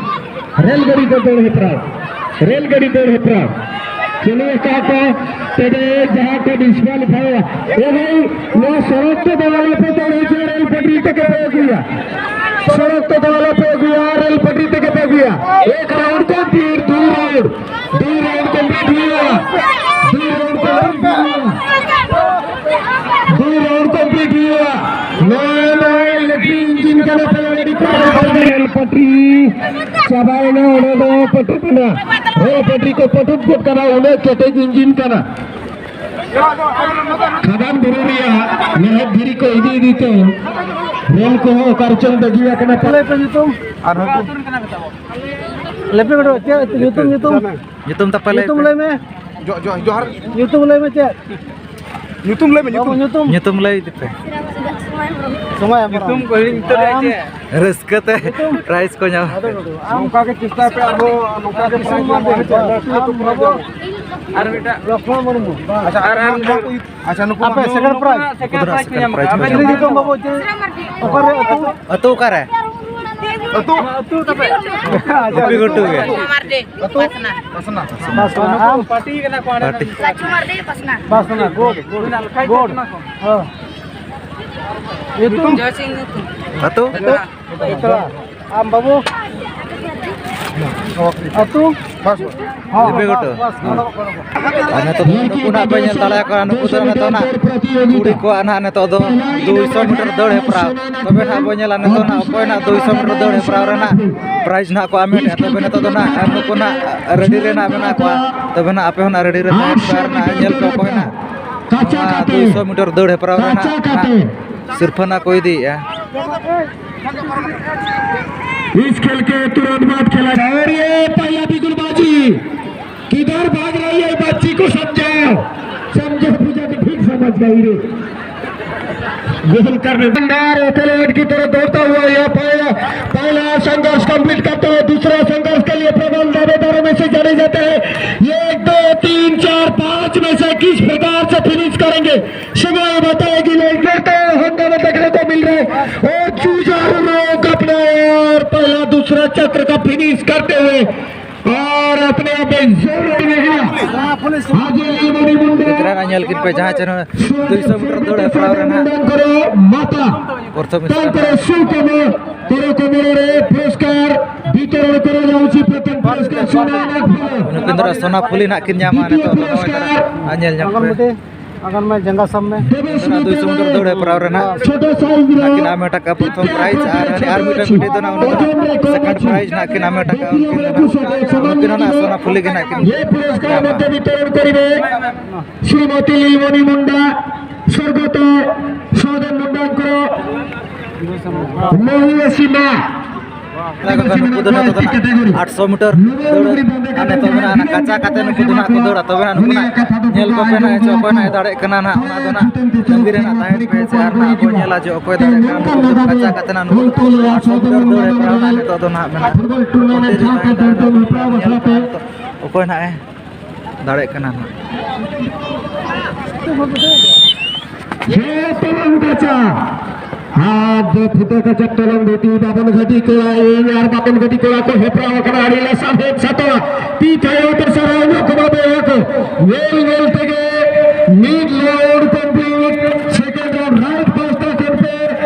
ᱨᱮᱞ ᱜᱟᱹᱰᱤ ᱫᱚ ᱫᱟᱹᱲ ᱦᱮᱯᱨᱟᱣ, ᱨᱮᱞ ᱜᱟᱹᱰᱤ ᱫᱟᱹᱲ ᱦᱮᱯᱨᱟᱣ᱾ ᱪᱚᱞᱚ ᱮᱠᱟ ᱠᱚ ᱛᱮᱫᱮ ᱡᱟᱦᱟᱸ ᱠᱚ ᱰᱤᱥᱠᱣᱟᱞᱤᱯᱷᱟᱭᱚᱜᱼᱟ᱾ ᱮ ᱵᱷᱟᱹᱭ, ᱱᱚᱣᱟ ᱥᱚᱲᱚᱠ ᱛᱮ ᱫᱚ ᱟᱞᱚ ᱯᱮ ᱫᱟᱹᱲ ᱦᱚᱪᱚᱭᱟ, ᱨᱮᱞ ᱯᱟᱹᱴᱨᱤ ᱛᱮᱜᱮ ᱯᱮ ᱟᱹᱜᱩᱭᱟ᱾ ᱥᱚᱲᱚᱠ ᱛᱮ ᱫᱚ ᱟᱞᱚ ᱯᱮ ᱟᱹᱜᱩᱭᱟ, ᱨᱮᱞ ᱯᱟᱹᱴᱨᱤ ᱛᱮᱜᱮ ᱯᱮ ᱟᱹᱜᱩᱭᱟ᱾ ᱮᱠ ᱨᱟᱣᱩᱱᱰ ᱠᱚᱢᱯᱞᱤᱴ, ᱫᱩᱭ ᱨᱟᱣᱩᱱᱰ, ᱫᱩᱭ ᱨᱟᱣᱩᱱᱰ ᱠᱚᱢᱯᱞᱤᱴ ᱦᱩᱭᱩᱜᱼᱟ᱾ ᱫᱩᱭ ᱨᱟᱣᱩᱱᱰ ᱠᱚᱢᱯᱞᱤᱴ ᱦᱩᱭᱩᱜᱼᱟ᱾ ᱫᱩᱭ ᱨᱟᱣᱩᱱᱰ ᱠᱚᱢᱯᱞᱤᱴ ᱦᱩᱭᱩᱜᱼᱟ᱾ ᱱᱚᱣᱟ ᱱᱚᱣᱟ ᱤᱞᱮᱠᱴᱨᱤᱠ ᱤᱧᱡᱤᱱ ᱠᱟᱱᱟ, ᱯᱮ ᱜᱟᱹᱰᱤ ᱠᱚ ᱨᱮᱞ ᱯᱟᱹᱴᱨᱤ ᱪᱟᱵᱟᱭᱮᱱᱟ, ᱚᱸᱰᱮ ᱫᱚ ᱯᱟᱹᱴᱩᱵ ᱮᱱᱟ᱾ ᱨᱮᱞ ᱯᱟᱹᱴᱨᱤ ᱠᱚ ᱯᱟᱹᱴᱩᱵ ᱜᱚᱫ ᱠᱟᱱᱟ, ᱩᱱᱟᱹᱜ ᱠᱮᱴᱮᱡ ᱤᱧᱡᱤᱱ ᱠᱟᱱᱟ᱾ ᱠᱷᱟᱫᱟᱱ ᱵᱩᱨᱩ ᱨᱮᱭᱟᱜ ᱢᱮᱬᱦᱮᱫ ᱫᱷᱤᱨᱤ ᱱᱤᱛᱚᱜ ᱨᱮᱞ ᱠᱚᱦᱚᱸ ᱚᱠᱟ ᱨᱮᱪᱚᱝ ᱵᱟᱹᱜᱤ ᱟᱠᱟᱱᱟ᱾ ᱞᱟᱹᱭ ᱯᱮ ᱧᱩᱛᱩᱢ᱾ ᱟᱨ ᱦᱟᱹᱠᱩ᱾ ᱞᱟᱹᱭ ᱯᱮ ᱠᱟᱹᱴᱤᱡ, ᱪᱮᱫ ᱧᱩᱛᱩᱢ, ᱧᱩᱛᱩᱢ? ᱧᱩᱛᱩᱢ ᱛᱟᱯᱮ ᱞᱟᱹᱭ ᱧᱩᱛᱩᱢ ᱯᱮ᱾ ᱞᱟᱹᱭ ᱢᱮ᱾ ᱡᱚ-, ᱡᱚ-, ᱡᱚᱦᱟᱨ᱾ ᱧᱩᱛᱩᱢ ᱞᱟᱹᱭ ᱢᱮ ᱪᱮᱫ? ᱧᱩᱛᱩᱢ ᱞᱟᱹᱭ ᱢᱮ, ᱵᱟᱹᱵᱩ, ᱧᱩᱛᱩᱢ᱾ ᱧᱩᱛᱩᱢ᱾ ᱧᱩᱛᱩᱢ ᱞᱟᱹᱭ ᱤᱫᱤ ᱯᱮ᱾ ᱥᱚᱢᱟᱭ ᱦᱮᱢᱵᱨᱚᱢ᱾ ᱧᱩᱛᱩᱢ ᱠᱚ ᱦᱤᱲᱤᱧ ᱩᱛᱟᱹᱨ ᱨᱮ ᱟᱢ? ᱪᱮᱫ? ᱨᱟᱹᱥᱠᱟᱹ ᱛᱮ ᱧᱩᱛᱩᱢ? ᱯᱨᱟᱭᱤᱡᱽ ᱠᱚ ᱧᱟᱢ᱾ ᱟᱢ? ᱱᱚᱝᱠᱟ ᱜᱮ ᱪᱮᱥᱴᱟᱭ ᱯᱮ, ᱟᱨᱦᱚᱸ ᱱᱚᱝᱠᱟ ᱜᱮ ᱯᱨᱟᱭᱤᱡᱽ ᱧᱟᱢ ᱯᱮ᱾ ᱟᱢ ᱵᱟᱹᱵᱩ? ᱟᱨ ᱢᱤᱫᱴᱟᱜ᱾ ᱞᱚᱠᱷᱢᱚᱱ ᱢᱩᱨᱢᱩ᱾ ᱟᱪᱪᱷᱟ, ᱟᱨ, ᱟᱨ ᱱᱩᱠᱩ ᱟᱪᱪᱷᱟ, ᱱᱩᱠᱩ ᱟᱯᱮ ᱢᱟ second prize? ᱱᱩᱠᱩ ᱫᱚ ᱱᱟᱜ second prize ᱠᱚ ᱟᱵᱮᱱ ᱧᱟᱢᱟ᱾ ᱫᱚ ᱧᱩᱛᱩᱢ ᱵᱟᱹᱵᱩ ᱪᱮᱫ? ᱚᱠᱟᱨᱮ ᱟᱹᱛᱩ? ᱟᱹᱛᱩ ᱚᱠᱟᱨᱮ? ᱟᱹᱛᱩ? ᱟᱹᱛᱩ ᱛᱟᱯᱮ? ᱟᱪᱪᱷᱟ, ᱜᱩᱯᱤ ᱜᱷᱩᱴᱩ ᱜᱮ᱾ ᱯᱟᱥᱱᱟ᱾ ᱯᱟᱥᱱᱟ᱾ ᱟᱢ? ᱯᱟᱨᱴᱤ ᱠᱟᱱᱟ ᱠᱚ ᱦᱟᱸᱰᱮ᱾ ᱯᱟᱥᱱᱟ᱾ ᱯᱟᱥᱱᱟ, good, good, good. ᱦᱮᱸ᱾ ᱧᱩᱛᱩᱢ? ᱡᱚᱭ ᱥᱤᱝ ᱧᱩᱛᱩᱢ᱾ ᱟᱹᱛᱩ? ᱟᱢ ᱵᱟᱹᱵᱩ? ᱟᱹᱛᱩ? ᱵᱟᱥ, ᱵᱟᱥ᱾ ᱦᱚᱸ, ᱫᱤᱵᱤ ᱜᱷᱩᱴᱩ᱾ ᱵᱟᱥ, ᱵᱟᱥ, ᱦᱚᱸ᱾ ᱱᱚᱰᱮ ᱠᱚ, ᱱᱚᱰᱮ ᱠᱚ᱾ ᱟᱨ ᱱᱤᱛᱚᱜ ᱫᱚ ᱱᱩᱠᱩ ᱱᱟᱦᱟᱜ ᱯᱮ ᱧᱮᱞ ᱫᱟᱲᱮᱭᱟᱠᱚ ᱠᱟᱱᱟ, ᱱᱩᱠᱩ ᱫᱚ ᱱᱤᱛᱚᱜ ᱱᱟᱦᱟᱜ ᱠᱩᱲᱤ ᱠᱚᱣᱟᱜ ᱱᱟᱦᱟᱜ ᱱᱤᱛᱚᱜ ᱫᱚ ᱫᱩᱭᱥᱚ ᱢᱤᱴᱟᱨ ᱫᱟᱹᱲ ᱦᱮᱯᱨᱟᱣ᱾ ᱛᱚᱵᱮ ᱱᱟᱦᱟᱜ ᱵᱚᱱ ᱧᱮᱞᱟ ᱱᱤᱛᱚᱜ ᱱᱟᱦᱟᱜ ᱚᱠᱚᱭ ᱱᱟᱦᱟᱜ ᱫᱩᱭᱥᱚ ᱢᱤᱴᱟᱨ ᱫᱟᱹᱲ ᱦᱮᱯᱨᱟᱣ ᱨᱮ ᱱᱟᱦᱟᱜ ᱯᱨᱟᱭᱤᱡᱽ ᱱᱟᱦᱟᱜ ᱠᱚ ᱟᱢᱮᱴᱮᱜᱼᱟ᱾ ᱛᱚᱵᱮ ᱱᱤᱛᱚᱜ ᱫᱚ ᱱᱟᱦᱟᱜ ᱱᱩᱠᱩ ᱱᱟᱦᱟᱜ ᱨᱮᱰᱤ ᱨᱮ ᱱᱟᱦᱟᱜ ᱢᱮᱱᱟᱜ ᱠᱚᱣᱟ᱾ ᱛᱚᱵᱮ ᱱᱟᱦᱟᱜ ᱟᱯᱮ ᱦᱚᱸ ᱱᱟᱦᱟᱜ ᱨᱮᱰᱤ ᱨᱮ ᱛᱟᱦᱮᱱ ᱯᱮ ᱟᱨ ᱱᱟᱦᱟᱜ ᱧᱮᱞ ᱯᱮ ᱚᱠᱚᱭ ᱱᱟᱦᱟᱜ ᱱᱚᱣᱟ ᱫᱩᱭᱥᱚ ᱢᱤᱴᱟᱨ ᱫᱟᱹᱲ ᱦᱮᱯᱨᱟᱣ ᱨᱮ ᱱᱟᱦᱟᱜ, ᱱᱟᱦᱟᱜ ᱥᱤᱨᱯᱷᱟᱹ ᱱᱟᱦᱟᱜ ᱠᱚ ᱤᱫᱤᱭᱮᱫᱼᱟ᱾ इस खेल के तुरंत बाद खेला जाए। और ये पहला बिगुलबाजी, किधर भाग रही है बच्ची को समझाओ, समझो बुझो कि ठीक समझ गई रे। गोल करने शानदार एथलीट की तरह दौड़ता हुआ यह पहला, पहला संघर्ष कंप्लीट करता है। दूसरा संघर्ष के लिए प्रबल दावेदारों में से जाने जाते हैं। ये एक, दो, तीन, चार, पाँच में से किस प्रकार से फिनिश करेंगे, समय बताएगी। लेकिन तो हंगामा देखने को मिल रहा है और जुझारू लोग अपना यार पहला, दूसरा चक्र का फिनिश करते हुए और अपने आप में जोर दे रहे हैं। आज ये मणिमुंडा ᱜᱤᱫᱽᱨᱟᱹ ᱧᱮᱞ ᱠᱤᱱ ᱯᱮ, ᱡᱟᱦᱟᱸ ᱪᱮ ᱱᱚᱣᱟ ᱫᱩᱭᱥᱚ ᱢᱤᱴᱟᱨ ᱫᱟᱹᱲ ᱦᱮᱯᱨᱟᱣ ᱨᱮ ᱱᱟᱦᱟᱜ ᱠᱚᱨᱚ ᱢᱟᱛᱟ ᱯᱨᱚᱛᱷᱚᱢ ᱛᱟᱝᱠᱚᱨᱚ ᱥᱩᱠᱚᱢᱚ ᱠᱚᱨᱚ ᱠᱚᱢᱚᱞ ᱨᱮ ᱯᱩᱨᱚᱥᱠᱟᱨ ᱵᱤᱛᱚᱨᱚᱱ ᱠᱚᱨᱟᱣ ᱡᱟଉଛି। ᱯᱨᱚᱛᱷᱚᱢ ᱯᱩᱨᱚᱥᱠᱟᱨ ᱥᱳᱱᱟ ᱱᱟᱜᱯᱷᱩᱞ, ᱱᱩᱠᱤᱱ ᱫᱚ ᱱᱟᱦᱟᱜ ᱥᱳᱱᱟ ᱯᱷᱩᱞᱤ ᱱᱟᱦᱟᱜ ᱠᱤᱱ ᱧᱟᱢᱟ ᱱᱤᱛᱚᱜ ᱫᱚ᱾ ᱱᱚᱜᱼᱚᱭ ᱱᱟᱦᱟᱜ ᱧᱮᱞ ᱧᱟᱢ ᱯᱮ᱾ ᱟᱸᱜᱟᱱ ᱢᱮ, ᱡᱟᱸᱜᱟ ᱥᱟᱵ ᱢᱮ᱾ ᱫᱩᱭᱥᱚ ᱢᱤᱴᱟᱨ ᱫᱟᱹᱲ ᱦᱮᱯᱨᱟᱣ ᱨᱮ ᱱᱟᱦᱟᱜ ᱱᱩᱠᱤᱱ ᱟᱢᱮᱴ ᱟᱠᱟᱫ ᱯᱨᱚᱛᱷᱚᱢ ᱯᱨᱟᱭᱤᱡᱽ, ᱟᱨ ᱦᱟᱹᱱᱤ ᱟᱨ ᱢᱤᱫᱴᱟᱝ ᱵᱤᱴᱤ ᱫᱚ ᱱᱟᱦᱟᱜ ᱩᱱᱤ ᱫᱚ ᱱᱟᱦᱟᱜ ᱥᱮᱠᱮᱱᱰ ᱯᱨᱟᱭᱤᱡᱽ ᱱᱟᱦᱟᱜ ᱠᱤᱱ ᱟᱢᱮᱴ ᱟᱠᱟᱫ᱾ ᱩᱱᱠᱤᱱ ᱫᱚ ᱱᱟᱦᱟᱜ, ᱩᱱᱠᱤᱱ ᱫᱚ ᱱᱟᱦᱟᱜ ᱥᱳᱱᱟ ᱯᱷᱩᱞᱤ ᱜᱮ ᱱᱟᱦᱟᱜ ᱠᱤᱱ ᱧᱟᱢᱟ᱾ ᱥᱨᱤᱢᱚᱛᱤ ᱞᱤᱞᱢᱚᱱᱤ ᱢᱩᱱᱰᱟ, ᱥᱚᱨᱜᱚᱛᱚ ᱥᱚᱫᱚᱱ ᱢᱩᱱᱰᱟ ᱢᱚᱦᱩᱣᱟᱥᱤᱢᱟ ᱱᱩᱠᱩ ᱫᱚ ᱱᱤᱛᱚᱜ ᱫᱚ ᱱᱟᱜ ᱟᱴᱥᱚ ᱢᱤᱴᱟᱨ ᱫᱟᱹᱲ ᱟᱨ ᱱᱤᱛᱚᱜ ᱫᱚ ᱱᱟᱜ ᱚᱱᱟ ᱠᱟᱪᱟ ᱠᱟᱛᱮ ᱱᱩᱠᱩ ᱫᱚ ᱱᱟᱜ ᱠᱚ ᱫᱟᱹᱲᱟ, ᱛᱚᱵᱮ ᱱᱟᱜ ᱱᱩᱠᱩ ᱱᱟᱜ ᱧᱮᱞ ᱠᱚᱯᱮ ᱱᱟᱜ ᱡᱮ ᱚᱠᱚᱭ ᱱᱟᱜ ᱮ ᱫᱟᱲᱮᱜ ᱠᱟᱱᱟ ᱱᱟᱜ, ᱚᱱᱟ ᱫᱚ ᱱᱟᱜ ᱛᱟᱺᱜᱤ ᱨᱮ ᱱᱟᱜ ᱛᱟᱦᱮᱱ ᱯᱮ ᱥᱮ ᱟᱨ ᱱᱟᱜ ᱵᱚ ᱧᱮᱞᱟ ᱡᱮ ᱚᱠᱚᱭ ᱫᱟᱲᱮᱜ ᱠᱟᱱᱟ᱾ ᱱᱩᱠᱩ ᱫᱚ ᱠᱟᱪᱟ ᱠᱟᱛᱮ ᱱᱟᱜ ᱱᱩᱠᱩ ᱫᱚ ᱟᱴᱥᱚ ᱢᱤᱴᱟᱨ ᱫᱟᱹᱲ ᱦᱮᱯᱨᱟᱣ ᱱᱟᱜ ᱱᱤᱛᱚᱜ ᱫᱚ ᱱᱟᱜ ᱢᱮᱱᱟᱜᱼᱟ᱾ ᱠᱚᱱᱴᱤᱱᱤᱭᱩ ᱛᱟᱦᱮᱱ ᱠᱟᱱᱟ᱾ ᱚᱠᱚᱭ ᱱᱟᱜ ᱮ ᱫᱟᱲᱮᱜ ᱠᱟᱱᱟ ᱱᱟᱜ᱾ ᱡᱮ ᱛᱚᱞᱚᱝ ᱠᱟᱪᱟ᱾ ᱟᱨ ᱫᱚ ᱯᱷᱩᱴᱟᱹ ᱠᱟᱪᱟ ᱛᱚᱞᱚᱝ ᱵᱤᱴᱤ ᱵᱟᱵᱚᱱ ᱜᱷᱟᱹᱴᱤ ᱠᱚᱲᱟ, ᱤᱧ ᱟᱨ ᱵᱟᱵᱚᱱ ᱜᱷᱟᱹᱴᱤ ᱠᱚᱲᱟ ᱠᱚ ᱦᱮᱯᱨᱟᱣ ᱟᱠᱟᱱᱟ᱾ ᱟᱹᱰᱤ ᱞᱟᱥᱟᱲᱦᱮᱫ ᱥᱟᱛᱣᱟ ᱛᱤ ᱛᱷᱟᱭᱚ ᱩᱛᱟᱹᱨ ᱥᱟᱨᱦᱟᱣ ᱧᱚᱜ ᱠᱚ ᱵᱟᱵᱮ ᱠᱚ᱾ ᱧᱮᱞ ᱧᱮᱞ ᱛᱮᱜᱮ ᱢᱤᱫ loud complete, second round right ᱯᱟᱥᱴᱟ ᱠᱷᱚᱱ ᱯᱮ,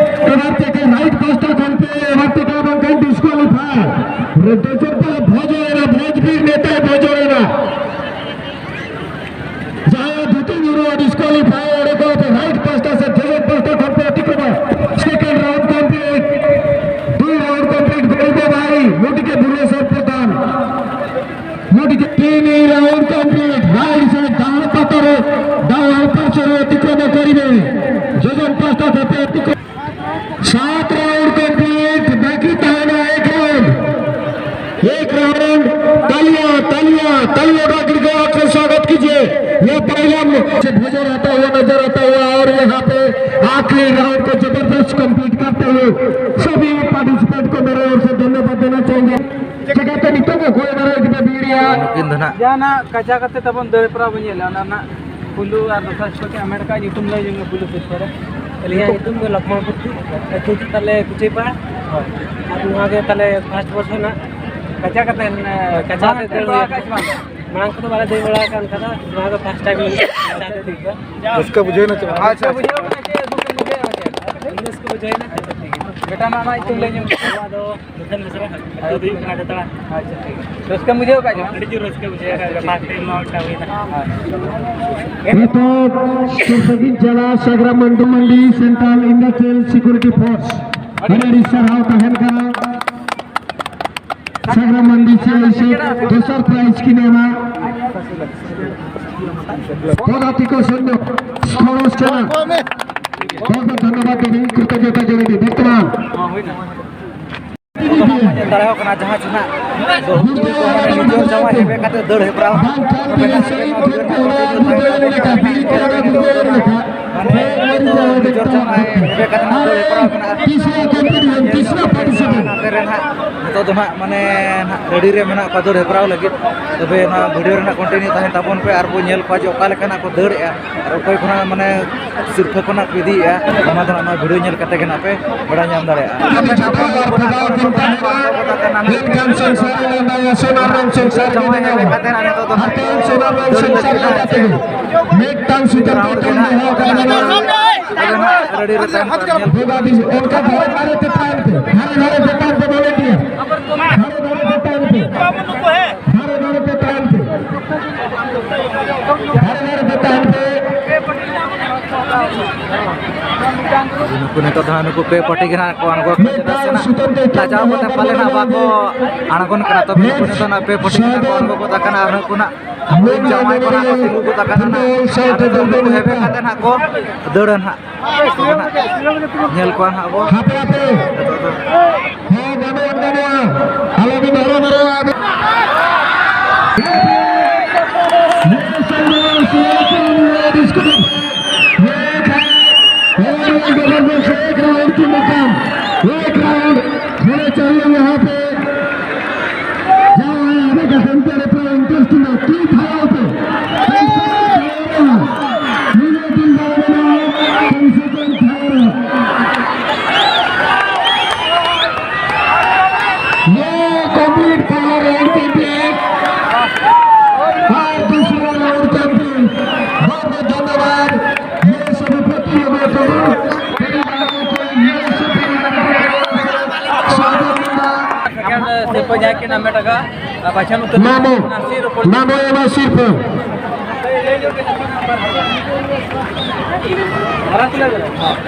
ᱮᱵᱟᱨ ᱛᱮᱠᱟ ᱨᱟᱭᱤᱴ ᱯᱟᱥᱴᱟ ᱠᱷᱚᱱ ᱯᱮ, ᱮᱵᱟᱨ ᱛᱮᱠᱟ ᱵᱟᱝᱠᱷᱟᱱ ᱰᱤᱥᱠᱣᱟᱞᱤᱯᱷᱟᱭ᱾ ᱨᱮᱰᱤ ᱪᱚᱨᱯᱟ ᱵᱷᱚᱡᱚᱭᱮᱱᱟ, ᱵᱷᱚᱡᱽ ᱵᱤᱨ ᱱᱮᱛᱟᱭ ᱵᱷᱚᱡᱚᱭᱮᱱᱟ᱾ ᱡᱟᱦᱟᱸᱭ ᱫᱷᱩᱛᱤ ᱧᱩᱨᱩᱜᱼᱟ, ᱰᱤᱥᱠᱣᱟᱞᱤᱯᱷᱟᱭ, ᱚᱸᱰᱮ ᱠᱚ ᱨᱟᱭᱤᱴ ᱯᱟᱥᱴᱟ ᱥᱮ ᱡᱮᱜᱮᱛ ᱯᱟᱥᱴᱟ ᱠᱷᱚᱱ ᱯᱮ ᱚᱛᱤᱠᱨᱚᱢᱟ᱾ ᱥᱮᱠᱮᱱᱰ ᱨᱟᱣᱩᱱᱰ ᱠᱚᱢᱯᱞᱤᱴ, ᱫᱩᱭ ᱨᱟᱣᱩᱱᱰ ᱠᱚᱢᱯᱞᱤᱴ, ᱜᱚᱲᱤ ᱫᱚ ᱵᱷᱟᱭ, ᱱᱚᱰᱤ ᱠᱮ ᱵᱩᱞᱮᱥᱚᱨ ᱯᱨᱚᱫᱷᱟᱱ, ᱱᱚᱰᱤ ᱠᱮ ᱛᱤᱱ ᱨᱟᱣᱩᱱᱰ ᱠᱚᱢᱯᱞᱤᱴ, ᱨᱟᱭᱤᱴ ᱥᱟᱭᱤᱰ ᱰᱟᱦᱟᱨ ᱯᱟᱛᱟᱨᱮ, ᱰᱟᱦᱟᱨ ᱯᱟᱨᱪᱚᱨᱮ ᱚᱛᱤᱠᱨᱚᱢ ᱠᱚᱨᱤᱵᱮ, ᱡᱮᱜᱮᱛ ᱯᱟᱥᱴᱟ ᱠᱷᱚᱱ ᱯᱮ ᱚᱛᱤᱠᱨᱚᱢ। सात राउंड कंप्लीट, बाकी था ना एक राउंड। एक राउंड। तालियां, तालियां, तालियों का गिड़गिड़ाहट से स्वागत कीजिए। यह पहला से भजन आता हुआ नजर आता हुआ और यहाँ पे आखिरी राउंड को जबरदस्त कंप्लीट करते हुए सभी पार्टिसिपेंट को मेरे ओर से धन्यवाद देना चाहेंगे। ᱪᱤᱠᱟᱹᱛᱮ ᱱᱤᱛᱚᱜ ᱫᱚ ᱚᱠᱚᱭ ᱵᱟᱨᱮ ᱤᱫᱤ ᱵᱤᱲᱤᱭᱟ? ᱱᱩᱠᱤᱱ ᱫᱚ ᱱᱟᱜ ᱡᱟᱦᱟᱱᱟᱜ ᱠᱟᱪᱟ ᱠᱟᱛᱮ ᱛᱟᱵᱚᱱ ᱫᱟᱹᱲ ᱯᱨᱟ ᱵᱚᱱ ᱧᱮᱞᱟ, ᱚᱱᱟ ᱨᱮᱱᱟᱜ ᱯᱩᱭᱞᱩ ᱟᱨ ᱫᱚᱥᱟᱨ ᱥᱤᱨᱯᱟᱹ ᱠᱤᱱ ᱦᱟᱢᱮᱴ ᱟᱠᱟᱫ, ᱧᱩᱛᱩᱢ ᱞᱟᱹᱭ ᱧᱚᱜ ᱢᱮ ᱯᱩᱭᱞᱩ ᱥᱤᱨᱯᱟᱹ ᱨᱮ᱾ ᱟᱹᱞᱤᱧᱟᱜ ᱧᱩᱛᱩᱢ ᱫᱚ ᱞᱚᱠᱷᱢᱚᱬ ᱯᱩᱛᱷᱤ, ᱟᱹᱛᱩ ᱫᱚ ᱛᱟᱞᱮ ᱠᱩᱪᱟᱹᱭᱯᱟᱲᱟ᱾ ᱦᱳᱭ᱾ ᱟᱨ ᱱᱚᱣᱟ ᱜᱮ ᱛᱟᱞᱮ ᱯᱷᱟᱥᱴ ᱵᱚᱨᱥᱚ ᱨᱮᱱᱟᱜ ᱠᱟᱪᱟ ᱠᱟᱛᱮ, ᱠᱟᱪᱟ ᱵᱟᱝ ᱠᱟᱛᱮ ᱫᱟᱹᱲ ᱦᱩᱭ ᱟᱠᱟᱱᱟ᱾ ᱢᱟᱲᱟᱝ ᱠᱚᱫᱚ ᱵᱟᱞᱮ ᱫᱟᱹᱲ ᱵᱟᱲᱟ ᱟᱠᱟᱫ, ᱚᱱᱠᱟ ᱫᱚ ᱱᱚᱣᱟ ᱜᱮ ᱯᱷᱟᱥᱴ ᱴᱟᱭᱤᱢ ᱞᱤᱧ ᱠᱟᱪᱟ ᱠᱟᱛᱮ ᱫᱟᱹᱲ ᱫᱟ᱾ ᱨᱟᱹᱥᱠᱟᱹ ᱵᱩᱡᱷᱟᱹᱣ ᱮᱱᱟ ᱪᱮ ᱵᱟᱝ? ᱟᱪᱪᱷᱟ, ᱵᱩᱡᱷᱟᱹᱣ ᱠᱟᱱᱟ ᱪᱮ ᱫᱩᱠ ᱮᱢ ᱵᱩᱡᱷᱟᱹᱣ ᱮᱱᱟ ᱪᱮ? ᱨᱟᱹᱥᱠᱟᱹ ᱵᱩᱡᱷᱟᱹᱣ ᱮᱱᱟ᱾ ᱵᱮᱴᱟ, ᱱᱚᱣᱟ ᱧᱩᱛᱩᱢ ᱞᱟᱹᱭ ᱧᱚᱜ ᱢᱮ᱾ ᱱᱚᱣᱟ ᱫᱚ ᱟᱹᱛᱩ ᱫᱚ ᱦᱩᱭᱩᱜ ᱠᱟᱱᱟ ᱫᱟᱛᱟᱲᱟ᱾ ᱟᱪᱪᱷᱟ, ᱴᱷᱤᱠ ᱜᱮᱭᱟ᱾ ᱨᱟᱹᱥᱠᱟᱹᱢ ᱵᱩᱡᱷᱟᱹᱣ ᱠᱟᱜ ᱜᱮᱭᱟ? ᱟᱹᱰᱤ ᱡᱳᱨ ᱨᱟᱹᱥᱠᱟᱹ ᱵᱩᱡᱷᱟᱹᱣ ᱠᱟᱱᱟ, ᱯᱷᱟᱥᱴ ᱴᱟᱭᱤᱢ ᱱᱚᱣᱟ ᱢᱤᱫᱴᱟᱝ ᱦᱩᱭᱱᱟ᱾ ᱱᱤᱛᱚᱜ ᱥᱩᱨ ᱥᱟᱺᱜᱤᱧ ᱡᱮᱞᱟ ᱥᱟᱜᱽᱨᱟ ᱢᱟᱱᱰᱤ, ᱢᱟᱱᱰᱤ ᱥᱮᱱᱴᱨᱟᱞ ᱤᱱᱰᱟᱥᱴᱨᱤᱭᱟᱞ ᱥᱤᱠᱩᱨᱤᱴᱤ ᱯᱷᱳᱨᱥ ᱟᱹᱰᱤ ᱟᱹᱰᱤ ᱥᱟᱨᱦᱟᱣ ᱛᱟᱦᱮᱱ ᱠᱟᱱᱟ᱾ ᱥᱟᱜᱽᱨᱟ ᱢᱟᱱᱰᱤ ᱥᱮ ᱫᱚᱥᱟᱨ ᱯᱨᱟᱭᱤᱡᱽ ᱠᱤᱱ ᱮᱢᱟ᱾ ᱯᱚᱫᱟᱛᱤᱠᱚ ᱥᱚᱧᱡᱚᱭ ᱥᱚᱨᱚᱥ ᱠᱟᱱᱟ᱾ बहुत बहुत धन्यवाद देवी, कृतज्ञता जनाई दी। वर्तमान ᱧᱮᱞ ᱫᱟᱲᱮᱭᱟᱜ ᱠᱟᱱᱟ, ᱡᱟᱦᱟᱸ ᱥᱮ ᱱᱟᱜ ᱵᱟᱹᱦᱩ ᱠᱩᱲᱤ ᱠᱚ ᱢᱟᱱᱮ ᱱᱤᱡᱚᱨ ᱡᱟᱶᱟᱭ ᱦᱮᱵᱮ ᱠᱟᱛᱮ ᱫᱟᱹᱲ ᱦᱮᱯᱨᱟᱣ, ᱛᱚᱵᱮ ᱱᱟᱜ ᱱᱚᱣᱟ ᱵᱷᱤᱰᱤᱭᱳ ᱨᱮᱱᱟᱜ ᱠᱚᱱᱴᱮᱱᱴ ᱱᱤᱛᱚᱜ ᱫᱚ ᱢᱟᱱᱮ ᱱᱤᱛᱚᱜ ᱫᱚ ᱱᱤᱡᱚᱨ ᱡᱟᱶᱟᱭ ᱦᱮᱵᱮ ᱠᱟᱛᱮ ᱱᱟᱜ ᱫᱟᱹᱲ ᱦᱮᱯᱨᱟᱣ ᱠᱟᱱᱟ᱾ ᱟᱨ ᱱᱚᱛᱮ ᱨᱮ ᱱᱟᱜ ᱱᱤᱛᱚᱜ ᱫᱚ ᱱᱟᱜ ᱢᱟᱱᱮ ᱱᱟᱜ ᱨᱮᱰᱤ ᱨᱮ ᱢᱮᱱᱟᱜ ᱠᱚᱣᱟ ᱫᱟᱹᱲ ᱦᱮᱯᱨᱟᱣ ᱞᱟᱹᱜᱤᱫ᱾ ᱛᱚᱵᱮ ᱱᱚᱣᱟ ᱵᱷᱤᱰᱤᱭᱳ ᱨᱮᱱᱟᱜ ᱠᱚᱱᱴᱮᱱᱴ ᱛᱟᱦᱮᱱ ᱛᱟᱵᱚᱱ ᱯᱮ ᱟᱨ ᱵᱚᱱ ᱧᱮᱞ ᱠᱚᱣᱟ ᱡᱮ ᱚᱠᱟ ᱞᱮᱠᱟ ᱱᱟᱜ ᱠᱚ ᱫᱟᱹᱲᱮᱜᱼᱟ ᱟᱨ ᱚᱠᱚᱭ ᱠᱷᱚᱱᱟᱜ ᱢᱟᱱᱮ ᱥᱤᱨᱯᱷᱟᱹ ᱠᱷᱚᱱᱟᱜ ᱠᱚ ᱤᱫᱤᱭᱮᱫᱼᱟ, ᱚᱱᱟ ᱫᱚ ᱱᱟᱜ ᱱᱚᱣᱟ ᱵᱷᱤᱰᱤᱭᱳ ᱧᱮᱞ ᱠᱟᱛᱮ ᱜᱮ ᱱᱟᱜ ᱯᱮ ᱵᱟᱲᱟᱭ ᱧᱟᱢ ᱫᱟᱲᱮᱭᱟᱜᱼᱟ᱾ ᱢᱮᱱᱠᱷᱟᱱ ᱥᱚᱝᱥᱟᱨ ᱨᱮ ᱱᱟᱭᱟ ᱥᱚᱱᱟ ᱨᱚᱝ ᱥᱚᱝᱥᱟᱨ ᱡᱟᱶᱟᱭ ᱦᱮᱡ ᱠᱟᱛᱮ ᱱᱟᱜ ᱱᱤᱛᱚᱜ ᱫᱚ ᱱᱟᱜ ᱦᱟᱛᱮᱱ ᱥᱚᱱᱟ ᱨᱚᱝ ᱥᱚᱝᱥᱟᱨ ᱞᱮᱠᱟᱛᱮ ᱢᱤᱫᱴᱟᱝ ᱥᱩᱛᱟᱹᱢ ᱛᱮ ᱛᱚᱞ ᱫᱚᱦᱚ ᱠᱟᱱᱟ᱾ ᱨᱮᱰᱤ ᱨᱮ ᱛᱟᱦᱮᱱ ᱯᱮ, ᱧᱮᱞ ᱯᱮ᱾ ᱚᱱᱠᱟ ᱫᱷᱟᱨᱮ ᱫᱷᱟᱨᱮ ᱛᱮ ᱛᱟᱦᱮᱱ ᱯᱮ, ᱫᱷᱟᱨᱮ ᱫᱷᱟᱨᱮ ᱛᱮ ᱛᱟᱦᱮᱱ ᱯᱮ, ᱵᱚᱞᱮᱱᱴᱤᱭᱟᱨ᱾ ᱫᱷᱟᱨᱮ ᱫᱷᱟᱨᱮ ᱛᱮ ᱛᱟᱦᱮᱱ ᱯᱮ, ᱫᱷᱟᱨᱮ ᱫᱷᱟᱨᱮ ᱛᱮ ᱛᱟᱦᱮᱱ ᱯᱮ, ᱫᱷᱟᱨᱮ ᱫᱷᱟᱨᱮ ᱛᱮ ᱛᱟᱦᱮᱱ ᱯᱮ᱾ ᱱᱩᱠᱩ ᱱᱤᱛᱚᱜ ᱫᱚ ᱦᱟᱸᱜ ᱱᱩᱠᱩ ᱯᱮ ᱯᱟᱹᱴᱤ ᱜᱮ ᱦᱟᱸᱜ ᱠᱚ ᱟᱬᱜᱚ ᱠᱟᱱᱟ, ᱪᱮᱫᱟᱜ ᱥᱮ ᱱᱟᱜ ᱞᱟᱡᱟᱣ ᱠᱟᱛᱮ ᱯᱟᱞᱮ ᱱᱟᱜ ᱵᱟᱠᱚ ᱟᱬᱜᱚᱱ ᱠᱟᱱᱟ᱾ ᱛᱚᱵᱮ ᱱᱩᱠᱩ ᱱᱤᱛᱚᱜ ᱱᱟᱜ ᱯᱮ ᱯᱟᱹᱴᱤ ᱜᱮ ᱦᱟᱸᱜ ᱠᱚ ᱟᱬᱜᱚ ᱜᱚᱫ ᱟᱠᱟᱱᱟ ᱟᱨ ᱱᱩᱠᱩ ᱱᱟᱜ ᱡᱟᱶᱟᱭ ᱠᱚ ᱱᱟᱜ ᱠᱚ ᱛᱤᱸᱜᱩ ᱜᱚᱫ ᱟᱠᱟᱱᱟ ᱱᱟᱜ᱾ ᱟᱨ ᱱᱤᱛᱚᱜ ᱱᱩᱠᱩ ᱦᱮᱵᱮ ᱠᱟᱛᱮ ᱱᱟᱜ ᱠᱚ ᱫᱟᱹᱲᱟ ᱱᱟᱜ᱾ ᱧᱮᱞ ᱠᱚᱣᱟ ᱱᱟᱜ ᱵᱚ᱾ ᱦᱟᱯᱮ, ᱦᱟᱯᱮ᱾ ᱦᱮᱸ, ᱜᱟᱱᱚᱜᱼᱟ, ᱜᱟᱱᱚᱜᱼᱟ᱾ ᱟᱞᱚᱵᱤᱱ ᱦᱚᱨᱚ ᱵᱚᱨᱚᱜᱼᱟ᱾ एक राउंड होना चाहिए यहाँ पे। क्या है, आने का सेंटर है, पूरा इंटरेस्ट में, तीन धारा पे। मुझे तीन धारा में, कम से कम धारा। ये कंप्लीट पहला राउंड चैंपियन और दूसरा राउंड चैंपियन। बहुत बहुत धन्यवाद। ये सभी प्रतियोगियों को, परिवारों को, ये सभी स्वागत करना। Second, eh, sirpa jaki nama taga, eh, pachan uttar. Namo, namo ema sirpa.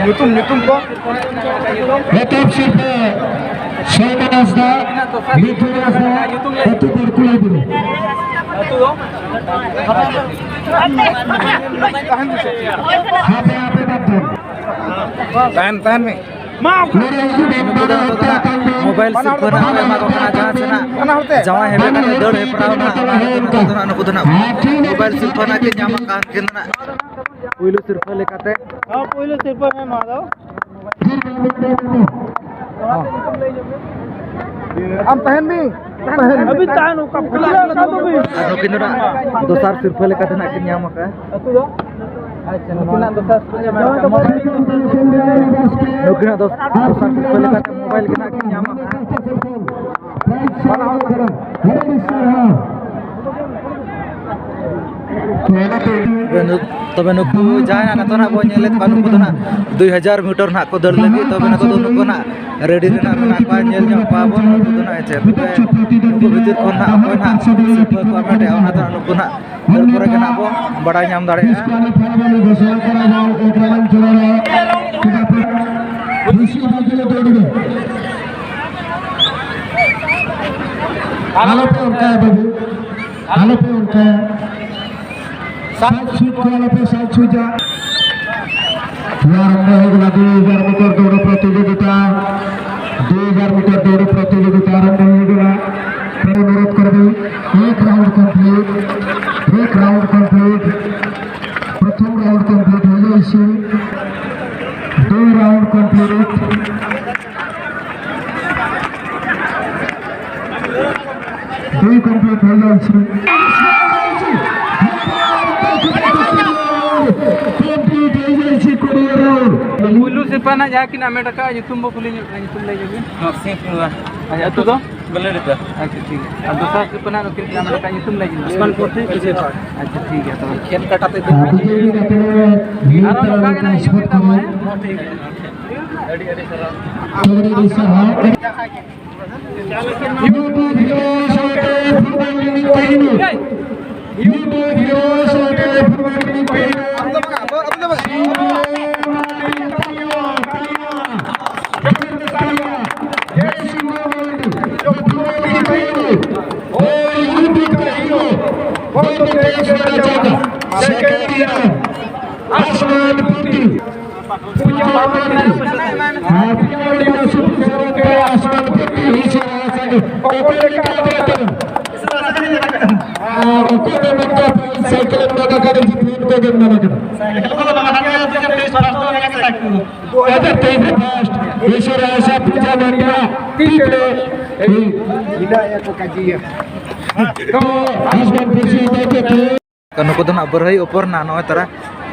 Nyutum, nyutum ko. ᱮᱛᱚᱦᱚᱵ ᱥᱤᱨᱯᱟᱹ ᱥᱚᱞᱢᱟᱱ ᱦᱟᱸᱥᱫᱟ, ᱢᱤᱛᱷᱩᱱ ᱦᱟᱸᱥᱫᱟ, ᱟᱹᱛᱩ ᱯᱟᱹᱨᱠᱩᱞᱟᱹᱭ ᱵᱩᱨᱩ᱾ ᱦᱟᱯᱮ, ᱦᱟᱯᱮ, ᱵᱟᱫᱽᱫᱷᱚ᱾ ᱛᱟᱦᱮᱱ, ᱛᱟᱦᱮᱱ ᱢᱮ᱾ ᱱᱩᱠᱩ ᱫᱚ ᱱᱤᱛᱚᱜ ᱫᱚ ᱦᱟᱸᱜ ᱢᱳᱵᱟᱭᱤᱞ ᱥᱤᱨᱯᱷᱟᱹ ᱱᱟᱜ ᱠᱚ ᱮᱢᱟ ᱠᱚ ᱠᱟᱱᱟ, ᱡᱟᱦᱟᱸ ᱥᱮ ᱱᱟᱜ ᱡᱟᱶᱟᱭ ᱦᱮᱵᱮ ᱠᱟᱛᱮ ᱫᱟᱹᱲ ᱦᱮᱯᱨᱟᱣ ᱱᱟᱜ, ᱚᱱᱟ ᱠᱷᱟᱹᱛᱤᱨ ᱱᱩᱠᱩ ᱫᱚ ᱱᱟᱜ ᱢᱳᱵᱟᱭᱤᱞ ᱥᱤᱨᱯᱷᱟᱹ ᱱᱟᱜ ᱠᱤᱱ ᱧᱟᱢ ᱟᱠᱟᱫ ᱠᱤᱱ ᱱᱟᱜ ᱯᱩᱭᱞᱩ ᱥᱤᱨᱯᱷᱟᱹ ᱞᱮᱠᱟᱛᱮ᱾ ᱦᱚᱸ, ᱯᱩᱭᱞᱩ ᱥᱤᱨᱯᱷᱟᱹ ᱦᱮᱸ, ᱱᱚᱣᱟ ᱫᱚ᱾ ᱟᱢ ᱛᱟᱦᱮᱱ ᱢᱮ᱾ ᱟᱹᱵᱤᱱ ᱛᱟᱦᱮᱱ, ᱚᱠᱟ ᱯᱷᱩᱴᱞᱟᱹ ᱚᱠᱟ ᱫᱚ ᱵᱤᱱ? ᱟᱨ ᱱᱩᱠᱤᱱ ᱫᱚ ᱱᱟᱜ ᱫᱚᱥᱟᱨ ᱥᱤᱨᱯᱷᱟᱹ ᱞᱮᱠᱟᱛᱮ ᱱᱟᱜ ᱠᱤᱱ ᱧᱟᱢ ᱟᱠᱟᱫᱼᱟ᱾ ᱟᱹᱛᱩ ᱫᱚ? ᱟᱪᱪᱷᱟ, ᱱᱩᱠᱤᱱᱟᱜ ᱫᱚᱥᱟᱨ ᱥᱤᱨᱯᱷᱟᱹ ᱧᱟᱢ ᱟᱠᱟᱫᱼᱟ᱾ ᱱᱩᱠᱤᱱᱟᱜ ᱫᱚ ᱫᱚᱥᱟᱨ ᱥᱤᱨᱯᱷᱟᱹ ᱞᱮᱠᱟᱛᱮ ᱢᱳᱵᱟᱭᱤᱞ ᱜᱮ ᱱᱟᱜ ᱠᱤᱱ ᱧᱟᱢ ᱟᱠᱟᱫᱼᱟ᱾ ᱛᱚᱵᱮ ᱱᱩ-, ᱛᱚᱵᱮ ᱱᱩᱠᱩ ᱡᱟᱦᱟᱸᱭ ᱱᱟᱜ ᱱᱤᱛᱚᱜ ᱱᱟᱜ ᱵᱚᱱ ᱧᱮᱞᱮᱫ ᱠᱚᱣᱟ, ᱱᱩᱠᱩ ᱫᱚ ᱱᱟᱜ ᱫᱩᱭ ᱦᱟᱡᱟᱨ ᱢᱤᱴᱟᱨ ᱱᱟᱜ ᱠᱚ ᱫᱟᱹᱲ ᱞᱟᱹᱜᱤᱫ᱾ ᱛᱚᱵᱮ ᱱᱩᱠᱩ ᱫᱚ ᱱᱩᱠᱩ ᱱᱟᱜ ᱨᱮᱰᱤ ᱨᱮ ᱱᱟᱜ ᱢᱮᱱᱟᱜ ᱠᱚᱣᱟ, ᱧᱮᱞ ᱧᱚᱜ ᱠᱚᱣᱟ ᱵᱚᱱ ᱱᱩᱠᱩ ᱫᱚ ᱱᱟᱜ᱾ ᱦᱮᱸ ᱪᱮ? ᱛᱚᱵᱮ ᱱᱩᱠᱩ ᱵᱷᱤᱛᱤᱨ ᱠᱷᱚᱱ ᱱᱟᱜ ᱚᱠᱚᱭ ᱱᱟᱜ ᱥᱤᱨᱯᱷᱟᱹ ᱠᱚ ᱦᱟᱢᱮᱴᱮᱜᱼᱟ, ᱚᱱᱟ ᱫᱚ ᱱᱟᱜ ᱱᱩᱠᱩ ᱱᱟᱜ ᱫᱟᱹᱲ ᱯᱚᱨᱮ ᱜᱮ ᱱᱟᱜ ᱵᱚ ᱵᱟᱲᱟᱭ ᱧᱟᱢ ᱫᱟᱲᱮᱭᱟᱜᱼᱟ᱾ ᱟᱞᱚᱯᱮ ᱚᱱᱠᱟᱭᱟ ᱵᱟᱹᱵᱩ, ᱟᱞᱚᱯᱮ ᱚᱱᱠᱟᱭᱟ᱾ ᱥᱟᱡᱽ ᱥᱩᱡᱽ ᱠᱚ ᱟᱞᱚᱯᱮ ᱥᱟᱡᱽ ᱥᱩᱡᱟ᱾ ᱱᱚᱣᱟ ᱟᱨᱟᱢᱵᱷᱚ ᱦᱩᱭ ᱠᱟᱱᱟ, ᱫᱩᱭ ᱦᱟᱡᱟᱨ ᱢᱤᱴᱟᱨ ᱫᱟᱹᱲ ᱯᱨᱚᱛᱤᱡᱳᱜᱤᱛᱟ, ᱫᱩᱭ ᱦᱟᱡᱟᱨ ᱢᱤᱴᱟᱨ ᱫᱟᱹᱲ ᱯᱨᱚᱛᱤᱡᱳᱜᱤᱛᱟ ᱟᱨᱟᱢᱵᱷᱚ ᱦᱩᱭ ᱠᱟᱱᱟ᱾ ᱯᱨᱚᱛᱷᱚᱢ ᱚᱱᱩᱨᱳᱫᱷ ᱠᱚᱨᱵᱤ, ᱮᱠ ᱨᱟᱣᱩᱱᱰ ᱠᱚᱢᱯᱞᱤᱴ, ᱮᱠ ᱨᱟᱣᱩᱱᱰ ᱠᱚᱢᱯᱞᱤᱴ, ᱯᱨᱚᱛᱷᱚᱢ ᱨᱟᱣᱩᱱᱰ ᱠᱚᱢᱯᱞᱤᱴ ᱦᱩᱭ ᱡᱟᱭ ᱥᱮ, ᱫᱩᱭ ᱨᱟᱣᱩᱱᱰ ᱠᱚᱢᱯᱞᱤᱴ᱾ ᱫᱩᱭ ᱠᱚᱢᱯᱞᱤᱴ ᱦᱩᱭ ᱡᱟᱭ ᱥᱮ, ᱠᱚᱢᱯᱞᱤᱴ ᱦᱩᱭ ᱡᱟᱭ ᱥᱮ, ᱠᱩᱲᱤ ᱨᱟᱣᱩᱱᱰ᱾ ᱯᱩᱭᱞᱩ ᱥᱤᱨᱯᱟᱹ ᱨᱮᱱᱟᱜ ᱡᱟᱦᱟᱸ ᱠᱤᱱ ᱦᱟᱢᱮᱴ ᱟᱠᱟᱫᱼᱟ, ᱧᱩᱛᱩᱢ ᱵᱚ ᱠᱩᱞᱤ ᱧᱚᱜ ᱠᱤᱱᱟ, ᱧᱩᱛᱩᱢ ᱞᱟᱹᱭ ᱧᱚᱜ ᱵᱤᱱ᱾ ᱱᱚᱨᱥᱤᱝ ᱠᱤᱝᱵᱟ᱾ ᱟᱪᱪᱷᱟ, ᱟᱹᱛᱩ ᱫᱚ? ᱵᱟᱹᱞᱟᱹᱲᱤᱯᱟ᱾ ᱟᱪᱪᱷᱟ, ᱴᱷᱤᱠ ᱜᱮᱭᱟ᱾ ᱟᱨ ᱫᱚᱥᱟᱨ ᱥᱤᱨᱯᱟᱹ ᱨᱮᱱᱟᱜ ᱱᱩᱠᱤᱱ ᱠᱤᱱ ᱦᱟᱢᱮᱴ ᱟᱠᱟᱫᱼᱟ, ᱧᱩᱛᱩᱢ ᱞᱟᱹᱭ ᱧᱚᱜ ᱵᱤᱱ᱾ ᱟᱥᱢᱟᱱᱯᱩᱨ ᱴᱷᱤᱠ ᱯᱤᱪᱷᱮ ᱯᱟᱲ᱾ ᱟᱪᱪᱷᱟ, ᱴᱷᱤᱠ ᱜᱮᱭᱟ ᱛᱚᱵᱮ᱾ ᱟᱨ ᱱᱚᱝᱠᱟ ᱜᱮ ᱱᱟᱜ ᱧᱮᱞ ᱦᱩᱭᱩᱜ ᱛᱟᱵᱚᱱᱟ, ᱦᱮᱸ? ᱦᱚᱸ, ᱴᱷᱤᱠ ᱜᱮᱭᱟ᱾ ᱟᱹᱰᱤ ᱟᱹᱰᱤ ᱥᱟᱨᱦᱟᱣ᱾ ᱟᱹᱰᱤ ᱟᱹᱰᱤ ᱥᱟᱨᱦᱟᱣ᱾ ᱤᱭᱩᱴᱩᱵᱽ ᱦᱤᱨᱳ ᱥᱟᱶᱛᱮ ᱯᱷᱩᱴᱵᱚᱞ ᱨᱤᱱᱤᱡ ᱯᱟᱹᱦᱤᱞ᱾ ᱤᱭᱩᱴᱩᱵᱽ ᱦᱤᱨᱳ ᱥᱟᱶᱛᱮ ᱯᱷᱩᱴᱵᱚᱞ ᱨᱤᱱᱤᱡ ᱯᱟᱹᱦᱤᱞ᱾ ᱯᱷᱩᱴᱵᱚᱞ ᱨᱤᱱᱤᱡ ᱯᱟᱹᱦᱤᱞ᱾ ᱳᱭ ᱤᱭᱩᱴᱩᱵᱽ ᱠᱟ ᱦᱤᱨᱳ᱾ ᱵᱚᱞ ᱫᱚ ᱛᱮᱭᱤᱥ ᱢᱮ ᱪᱟᱸᱫᱟ᱾ Second year. ᱟᱥᱢᱟᱱ ᱯᱩᱛᱤ᱾ ᱟᱨ ᱯᱮᱭᱟ ᱩᱰᱤ ᱥᱩᱯᱩᱨ ᱥᱚᱨᱚᱱ ᱛᱮ ᱟᱥᱢᱟᱱ ᱯᱩᱨᱛᱤ ᱦᱤᱥᱟᱹ ᱟᱥᱟᱜᱮ ᱚᱠᱚᱭ ᱞᱮᱠᱟ ᱫᱚ ᱛᱟᱵᱚᱱ᱾ ᱟᱨ ᱚᱠᱚᱭ ᱫᱚ ᱢᱮᱱᱛᱮ ᱥᱟᱭᱠᱮᱞ ᱮᱢ ᱫᱟᱫᱟ ᱠᱟᱫᱟ ᱡᱤᱛᱩᱱ ᱠᱚ ᱜᱮᱢ ᱫᱟᱫᱟ ᱠᱟᱫᱟ᱾ ᱥᱟᱭᱠᱮᱞ ᱠᱚ ᱫᱚ ᱵᱟᱝ ᱦᱟᱱᱟ ᱥᱟᱭᱠᱮᱞ ᱛᱮ ᱥᱚᱨᱟᱥ ᱫᱚ ᱢᱮᱱᱟᱜ ᱠᱟᱫᱟ᱾ ᱫᱩ ᱦᱟᱡᱟᱨ ᱛᱮᱭᱤᱥ ᱨᱮ ᱯᱷᱟᱥᱴ ᱤᱥᱚᱨ ᱟᱥᱟ ᱯᱩᱡᱟ ᱢᱟᱱᱰᱤᱭᱟ ᱛᱤᱛᱨᱮ ᱮᱭ ᱵᱤᱱᱟᱭᱟ ᱠᱚ ᱠᱟᱡᱤᱭᱟ᱾ ᱛᱚ ᱦᱟᱥᱵᱮᱱᱰ ᱯᱩᱥᱤ ᱫᱚ ᱛᱮ ᱛᱚ ᱱᱩᱠᱩ ᱫᱚ ᱱᱟᱜ ᱵᱟᱹᱨᱦᱟᱹᱭ ᱩᱯᱚᱨ ᱱᱟ ᱱᱚᱜᱼᱚᱭ ᱛᱟᱨᱟ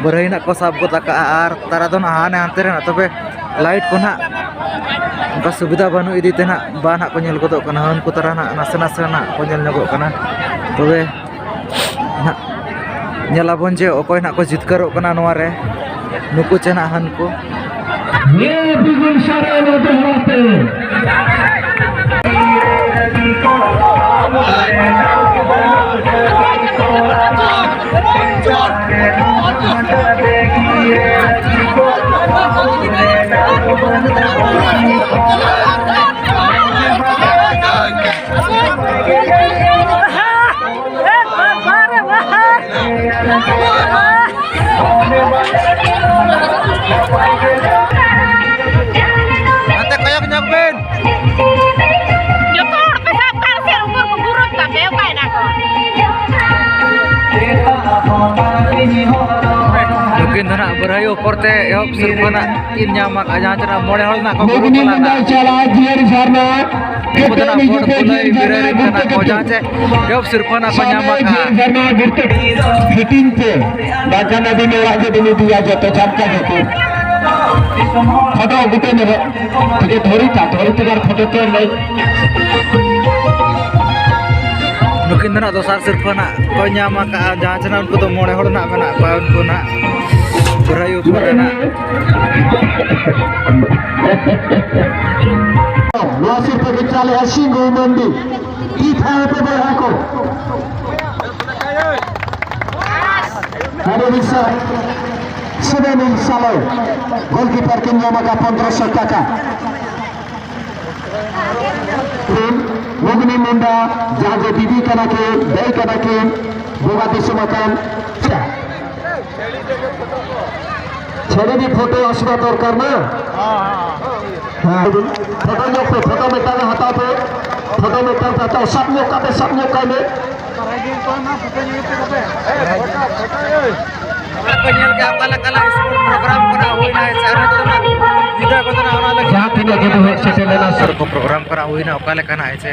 ᱵᱟᱹᱨᱦᱟᱹᱭ ᱱᱟᱜ ᱠᱚ ᱥᱟᱵ ᱜᱚᱫ ᱟᱠᱟᱜᱼᱟ ᱟᱨ ᱛᱟᱨᱟ ᱫᱚ ᱱᱟᱜ ᱦᱟᱱᱮ ᱦᱟᱱᱛᱮ ᱨᱮ ᱱᱟᱜ ᱛᱚᱵᱮ ᱞᱟᱭᱤᱴ ᱠᱚ ᱱᱟᱜ ᱚᱱᱠᱟ ᱥᱩᱵᱤᱫᱷᱟ ᱵᱟᱹᱱᱩᱜ ᱤᱫᱤ ᱛᱮ ᱱᱟᱜ ᱵᱟ ᱱᱟᱜ ᱠᱚ ᱧᱮᱞ ᱜᱚᱫᱚᱜ ᱠᱟᱱᱟ᱾ ᱦᱟᱹᱱᱠᱩ ᱛᱟᱨᱟ ᱱᱟᱜ ᱱᱟᱥᱮ ᱱᱟᱥᱮ ᱱᱟᱜ ᱠᱚ ᱧᱮᱞ ᱧᱚᱜᱚᱜ ᱠᱟᱱᱟ᱾ ᱛᱚᱵᱮ ᱱᱟᱜ ᱧᱮᱞᱟᱵᱚᱱ ᱡᱮ ᱚᱠᱚᱭ ᱱᱟᱜ ᱠᱚ ᱡᱤᱛᱠᱟᱹᱨᱚᱜ ᱠᱟᱱᱟ ᱱᱚᱣᱟ ᱨᱮ, ᱱᱩᱠᱩ ᱪᱮ ᱱᱟᱜ ᱦᱟᱹᱱᱠᱩ᱾ ᱦᱮᱸ, ᱵᱤᱜᱩᱞ ᱥᱟᱨᱮ ᱱᱚᱛᱮ ᱦᱚᱲᱛᱮ᱾ ᱱᱟᱛᱮ ᱠᱚᱭᱚᱜ ᱧᱚᱜ ᱵᱤᱱ᱾ ᱡᱚᱛᱚ ᱦᱚᱲ ᱯᱮ ᱥᱟᱵ ᱠᱟᱜ ᱥᱮ ᱩᱱᱠᱩ ᱠᱚ ᱵᱩᱨᱩᱢ ᱛᱟᱯᱮ, ᱚᱠᱟᱭ ᱱᱟ ᱠᱚ? ᱱᱩᱠᱤᱱ ᱫᱚ ᱱᱟᱜ ᱵᱟᱹᱨᱦᱟᱹᱭ ᱩᱯᱚᱨ ᱛᱮ ᱮᱦᱚᱵ ᱥᱤᱨᱯᱟᱹ ᱱᱟᱜ ᱠᱤᱱ ᱧᱟᱢ ᱟᱠᱟᱫᱼᱟ, ᱡᱟᱦᱟᱸ ᱛᱤᱱᱟᱹᱜ ᱢᱚᱬᱮ ᱦᱚᱲ ᱱᱟᱜ ᱠᱚ ᱜᱩᱨᱩᱯ ᱞᱮᱱᱟ᱾ ᱩᱱᱠᱩ ᱫᱚ ᱱᱟᱜ ᱵᱷᱳᱴ ᱠᱩᱞᱟᱹᱭ ᱵᱤᱨᱟᱹᱨᱤ ᱠᱟᱱᱟ ᱠᱚ, ᱡᱟᱦᱟᱸ ᱪᱮ ᱮᱦᱚᱵ ᱥᱤᱨᱯᱟᱹ ᱱᱟᱜ ᱠᱚ ᱧᱟᱢ ᱟᱠᱟᱫᱼᱟ᱾ ᱦᱟᱹᱴᱤᱧ ᱯᱮ, ᱵᱟᱝᱠᱷᱟᱱ ᱟᱹᱵᱤᱱ ᱚᱲᱟᱜ ᱜᱮᱵᱤᱱ ᱤᱫᱤᱭᱟ ᱡᱚᱛᱚ ᱡᱷᱟᱢᱠᱟ ᱠᱟᱛᱮ᱾ ᱯᱷᱳᱴᱳ ᱟᱹᱜᱩ ᱯᱮ ᱧᱮᱞᱚᱜ᱾ ᱴᱷᱤᱠ ᱜᱮᱭᱟ, ᱫᱷᱚᱨᱤ ᱛᱟ, ᱫᱷᱚᱨᱤ ᱛᱮᱜᱟᱨ ᱯᱷᱳᱴᱳ ᱛᱮ ᱞᱟᱹᱭ᱾ ᱱᱩᱠᱤᱱ ᱫᱚ ᱱᱟᱜ ᱫᱚᱥᱟᱨ ᱥᱤᱨᱯᱟᱹ ᱱᱟᱜ ᱠᱚ ᱧᱟᱢ ᱟᱠᱟᱫᱼᱟ, ᱡᱟᱦᱟᱸ ᱪᱮ ᱱᱟᱜ ᱩᱱᱠᱩ ᱫᱚ ᱢᱚᱬᱮ ᱦᱚᱲ ᱱᱟᱜ ᱢᱮᱱᱟᱜ ᱠᱚᱣᱟ, ᱩᱱᱠᱩ ᱱᱟᱜ ᱵᱟᱹᱨᱦᱟᱹᱭ ᱩᱯᱚᱨ ᱨᱮ ᱱᱟᱜ᱾ ᱱᱚᱣᱟ ᱥᱤᱨᱯᱟᱹ ᱜᱮ ᱪᱟᱞᱮᱜᱼᱟ ᱥᱤᱝᱜᱩ ᱢᱟᱱᱰᱤ᱾ ᱛᱤ ᱛᱷᱟᱭ ᱯᱮ ᱵᱚᱭᱦᱟ ᱠᱚ᱾ ᱟᱹᱰᱤ ᱵᱤᱥᱟᱞ ᱥᱩᱵᱮᱱᱤᱞ ᱥᱟᱞᱚᱭ ᱜᱳᱞᱠᱤᱯᱟᱨ ᱠᱤᱱ ᱧᱟᱢ ᱟᱠᱟᱫ ᱯᱚᱱᱫᱽᱨᱚᱥᱚ ᱴᱟᱠᱟ᱾ ᱢᱩᱜᱽᱱᱤ ᱢᱩᱱᱰᱟ, ᱡᱟᱦᱟᱸ ᱡᱮ ᱫᱤᱫᱤ ᱠᱟᱱᱟ ᱠᱤᱱ, ᱫᱟᱹᱭ ᱠᱟᱱᱟ ᱠᱤᱱ, ᱵᱚᱸᱜᱟ ᱫᱤᱥᱚᱢ ᱟᱠᱟᱱ᱾ ᱥᱟᱹᱨᱤ ᱜᱮ ᱯᱷᱳᱴᱳ ᱟᱥᱨᱟ ᱫᱚᱨᱠᱟᱨ ᱢᱟ᱾ ᱦᱮᱸ, ᱯᱷᱳᱴᱳ ᱧᱚᱜ ᱯᱮ, ᱯᱷᱳᱴᱳ ᱢᱤᱫᱴᱟᱝ ᱦᱟᱛᱟᱣ ᱯᱮ, ᱯᱷᱳᱴᱳ ᱢᱤᱫᱴᱟᱝ ᱯᱮ ᱦᱟᱛᱟᱣ, ᱥᱟᱵ ᱧᱚᱜ ᱠᱟᱜ ᱯᱮ, ᱥᱟᱵ ᱧᱚᱜ ᱠᱟᱜ ᱢᱮ᱾ ᱚᱲᱟᱜ ᱠᱚ ᱧᱮᱞ ᱠᱮᱜᱼᱟ ᱚᱠᱟ ᱞᱮᱠᱟᱱᱟᱜ ᱥᱯᱳᱨᱴ ᱯᱨᱳᱜᱨᱟᱢ ᱠᱚᱨᱟᱣ ᱦᱩᱭᱱᱟ, ᱥᱮ ᱟᱨ ᱱᱤᱛᱚᱜ ᱫᱚ ᱱᱟᱜ ᱧᱤᱫᱟᱹ ᱠᱚᱫᱚ ᱱᱟᱜ ᱚᱱᱟ ᱞᱟᱹᱜᱤᱫ ᱡᱟᱦᱟᱸ ᱛᱤᱱᱟᱹᱜ ᱜᱮ ᱦᱮᱡ ᱥᱮᱴᱮᱨ ᱞᱮᱱᱟ, ᱥᱯᱳᱨᱴ ᱯᱨᱳᱜᱨᱟᱢ ᱠᱚᱨᱟᱣ ᱦᱩᱭᱱᱟ ᱚᱠᱟ ᱞᱮᱠᱟᱱᱟᱜ, ᱦᱮᱸ ᱥᱮ?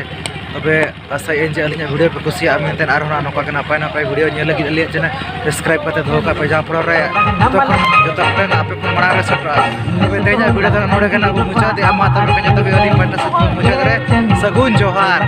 ᱛᱚᱵᱮ ᱟᱥᱟᱭᱟᱹᱧ ᱡᱮ ᱟᱹᱞᱤᱧᱟᱜ ᱵᱷᱤᱰᱤᱭᱳ ᱯᱮ ᱠᱩᱥᱤᱭᱟᱜᱼᱟ ᱢᱮᱱᱛᱮ, ᱟᱨᱦᱚᱸ ᱱᱚᱝᱠᱟ ᱜᱮ ᱱᱟᱯᱟᱭ ᱱᱟᱯᱟᱭ ᱵᱷᱤᱰᱤᱭᱳ ᱧᱮᱞ ᱞᱟᱹᱜᱤᱫ ᱟᱹᱞᱤᱧᱟᱜ ᱪᱮᱱᱮᱞ ᱥᱟᱵᱥᱠᱨᱟᱭᱤᱵ ᱠᱟᱛᱮ ᱫᱚᱦᱚ ᱠᱟᱜ ᱯᱮ, ᱡᱟᱦᱟᱸ ᱯᱚᱨᱮ ᱨᱮ ᱡᱚᱛᱚ ᱠᱷᱚᱱ ᱡᱚᱛᱚ ᱠᱷᱚᱱ ᱟᱯᱮ ᱠᱷᱚᱱ ᱢᱟᱲᱟᱝ ᱨᱮ ᱥᱮᱴᱮᱨᱚᱜᱼᱟ᱾ ᱛᱚᱵᱮ ᱛᱮᱦᱮᱧᱟᱜ ᱵᱷᱤᱰᱤᱭᱳ ᱫᱚ ᱱᱚᱰᱮ ᱜᱮ ᱱᱟᱜ ᱵᱚᱱ ᱢᱩᱪᱟᱹᱫᱮᱜᱼᱟ᱾ ᱢᱟ ᱛᱚᱵᱮ ᱡᱚᱛᱚ ᱜᱮ ᱟᱹᱞᱤᱧ ᱯᱟᱦᱴᱟ ᱥᱮᱫ ᱠᱷᱚᱱ ᱢᱩᱪᱟᱹᱫ ᱨᱮ ᱥᱟᱹᱜᱩᱱ ᱡᱚᱦᱟᱨ᱾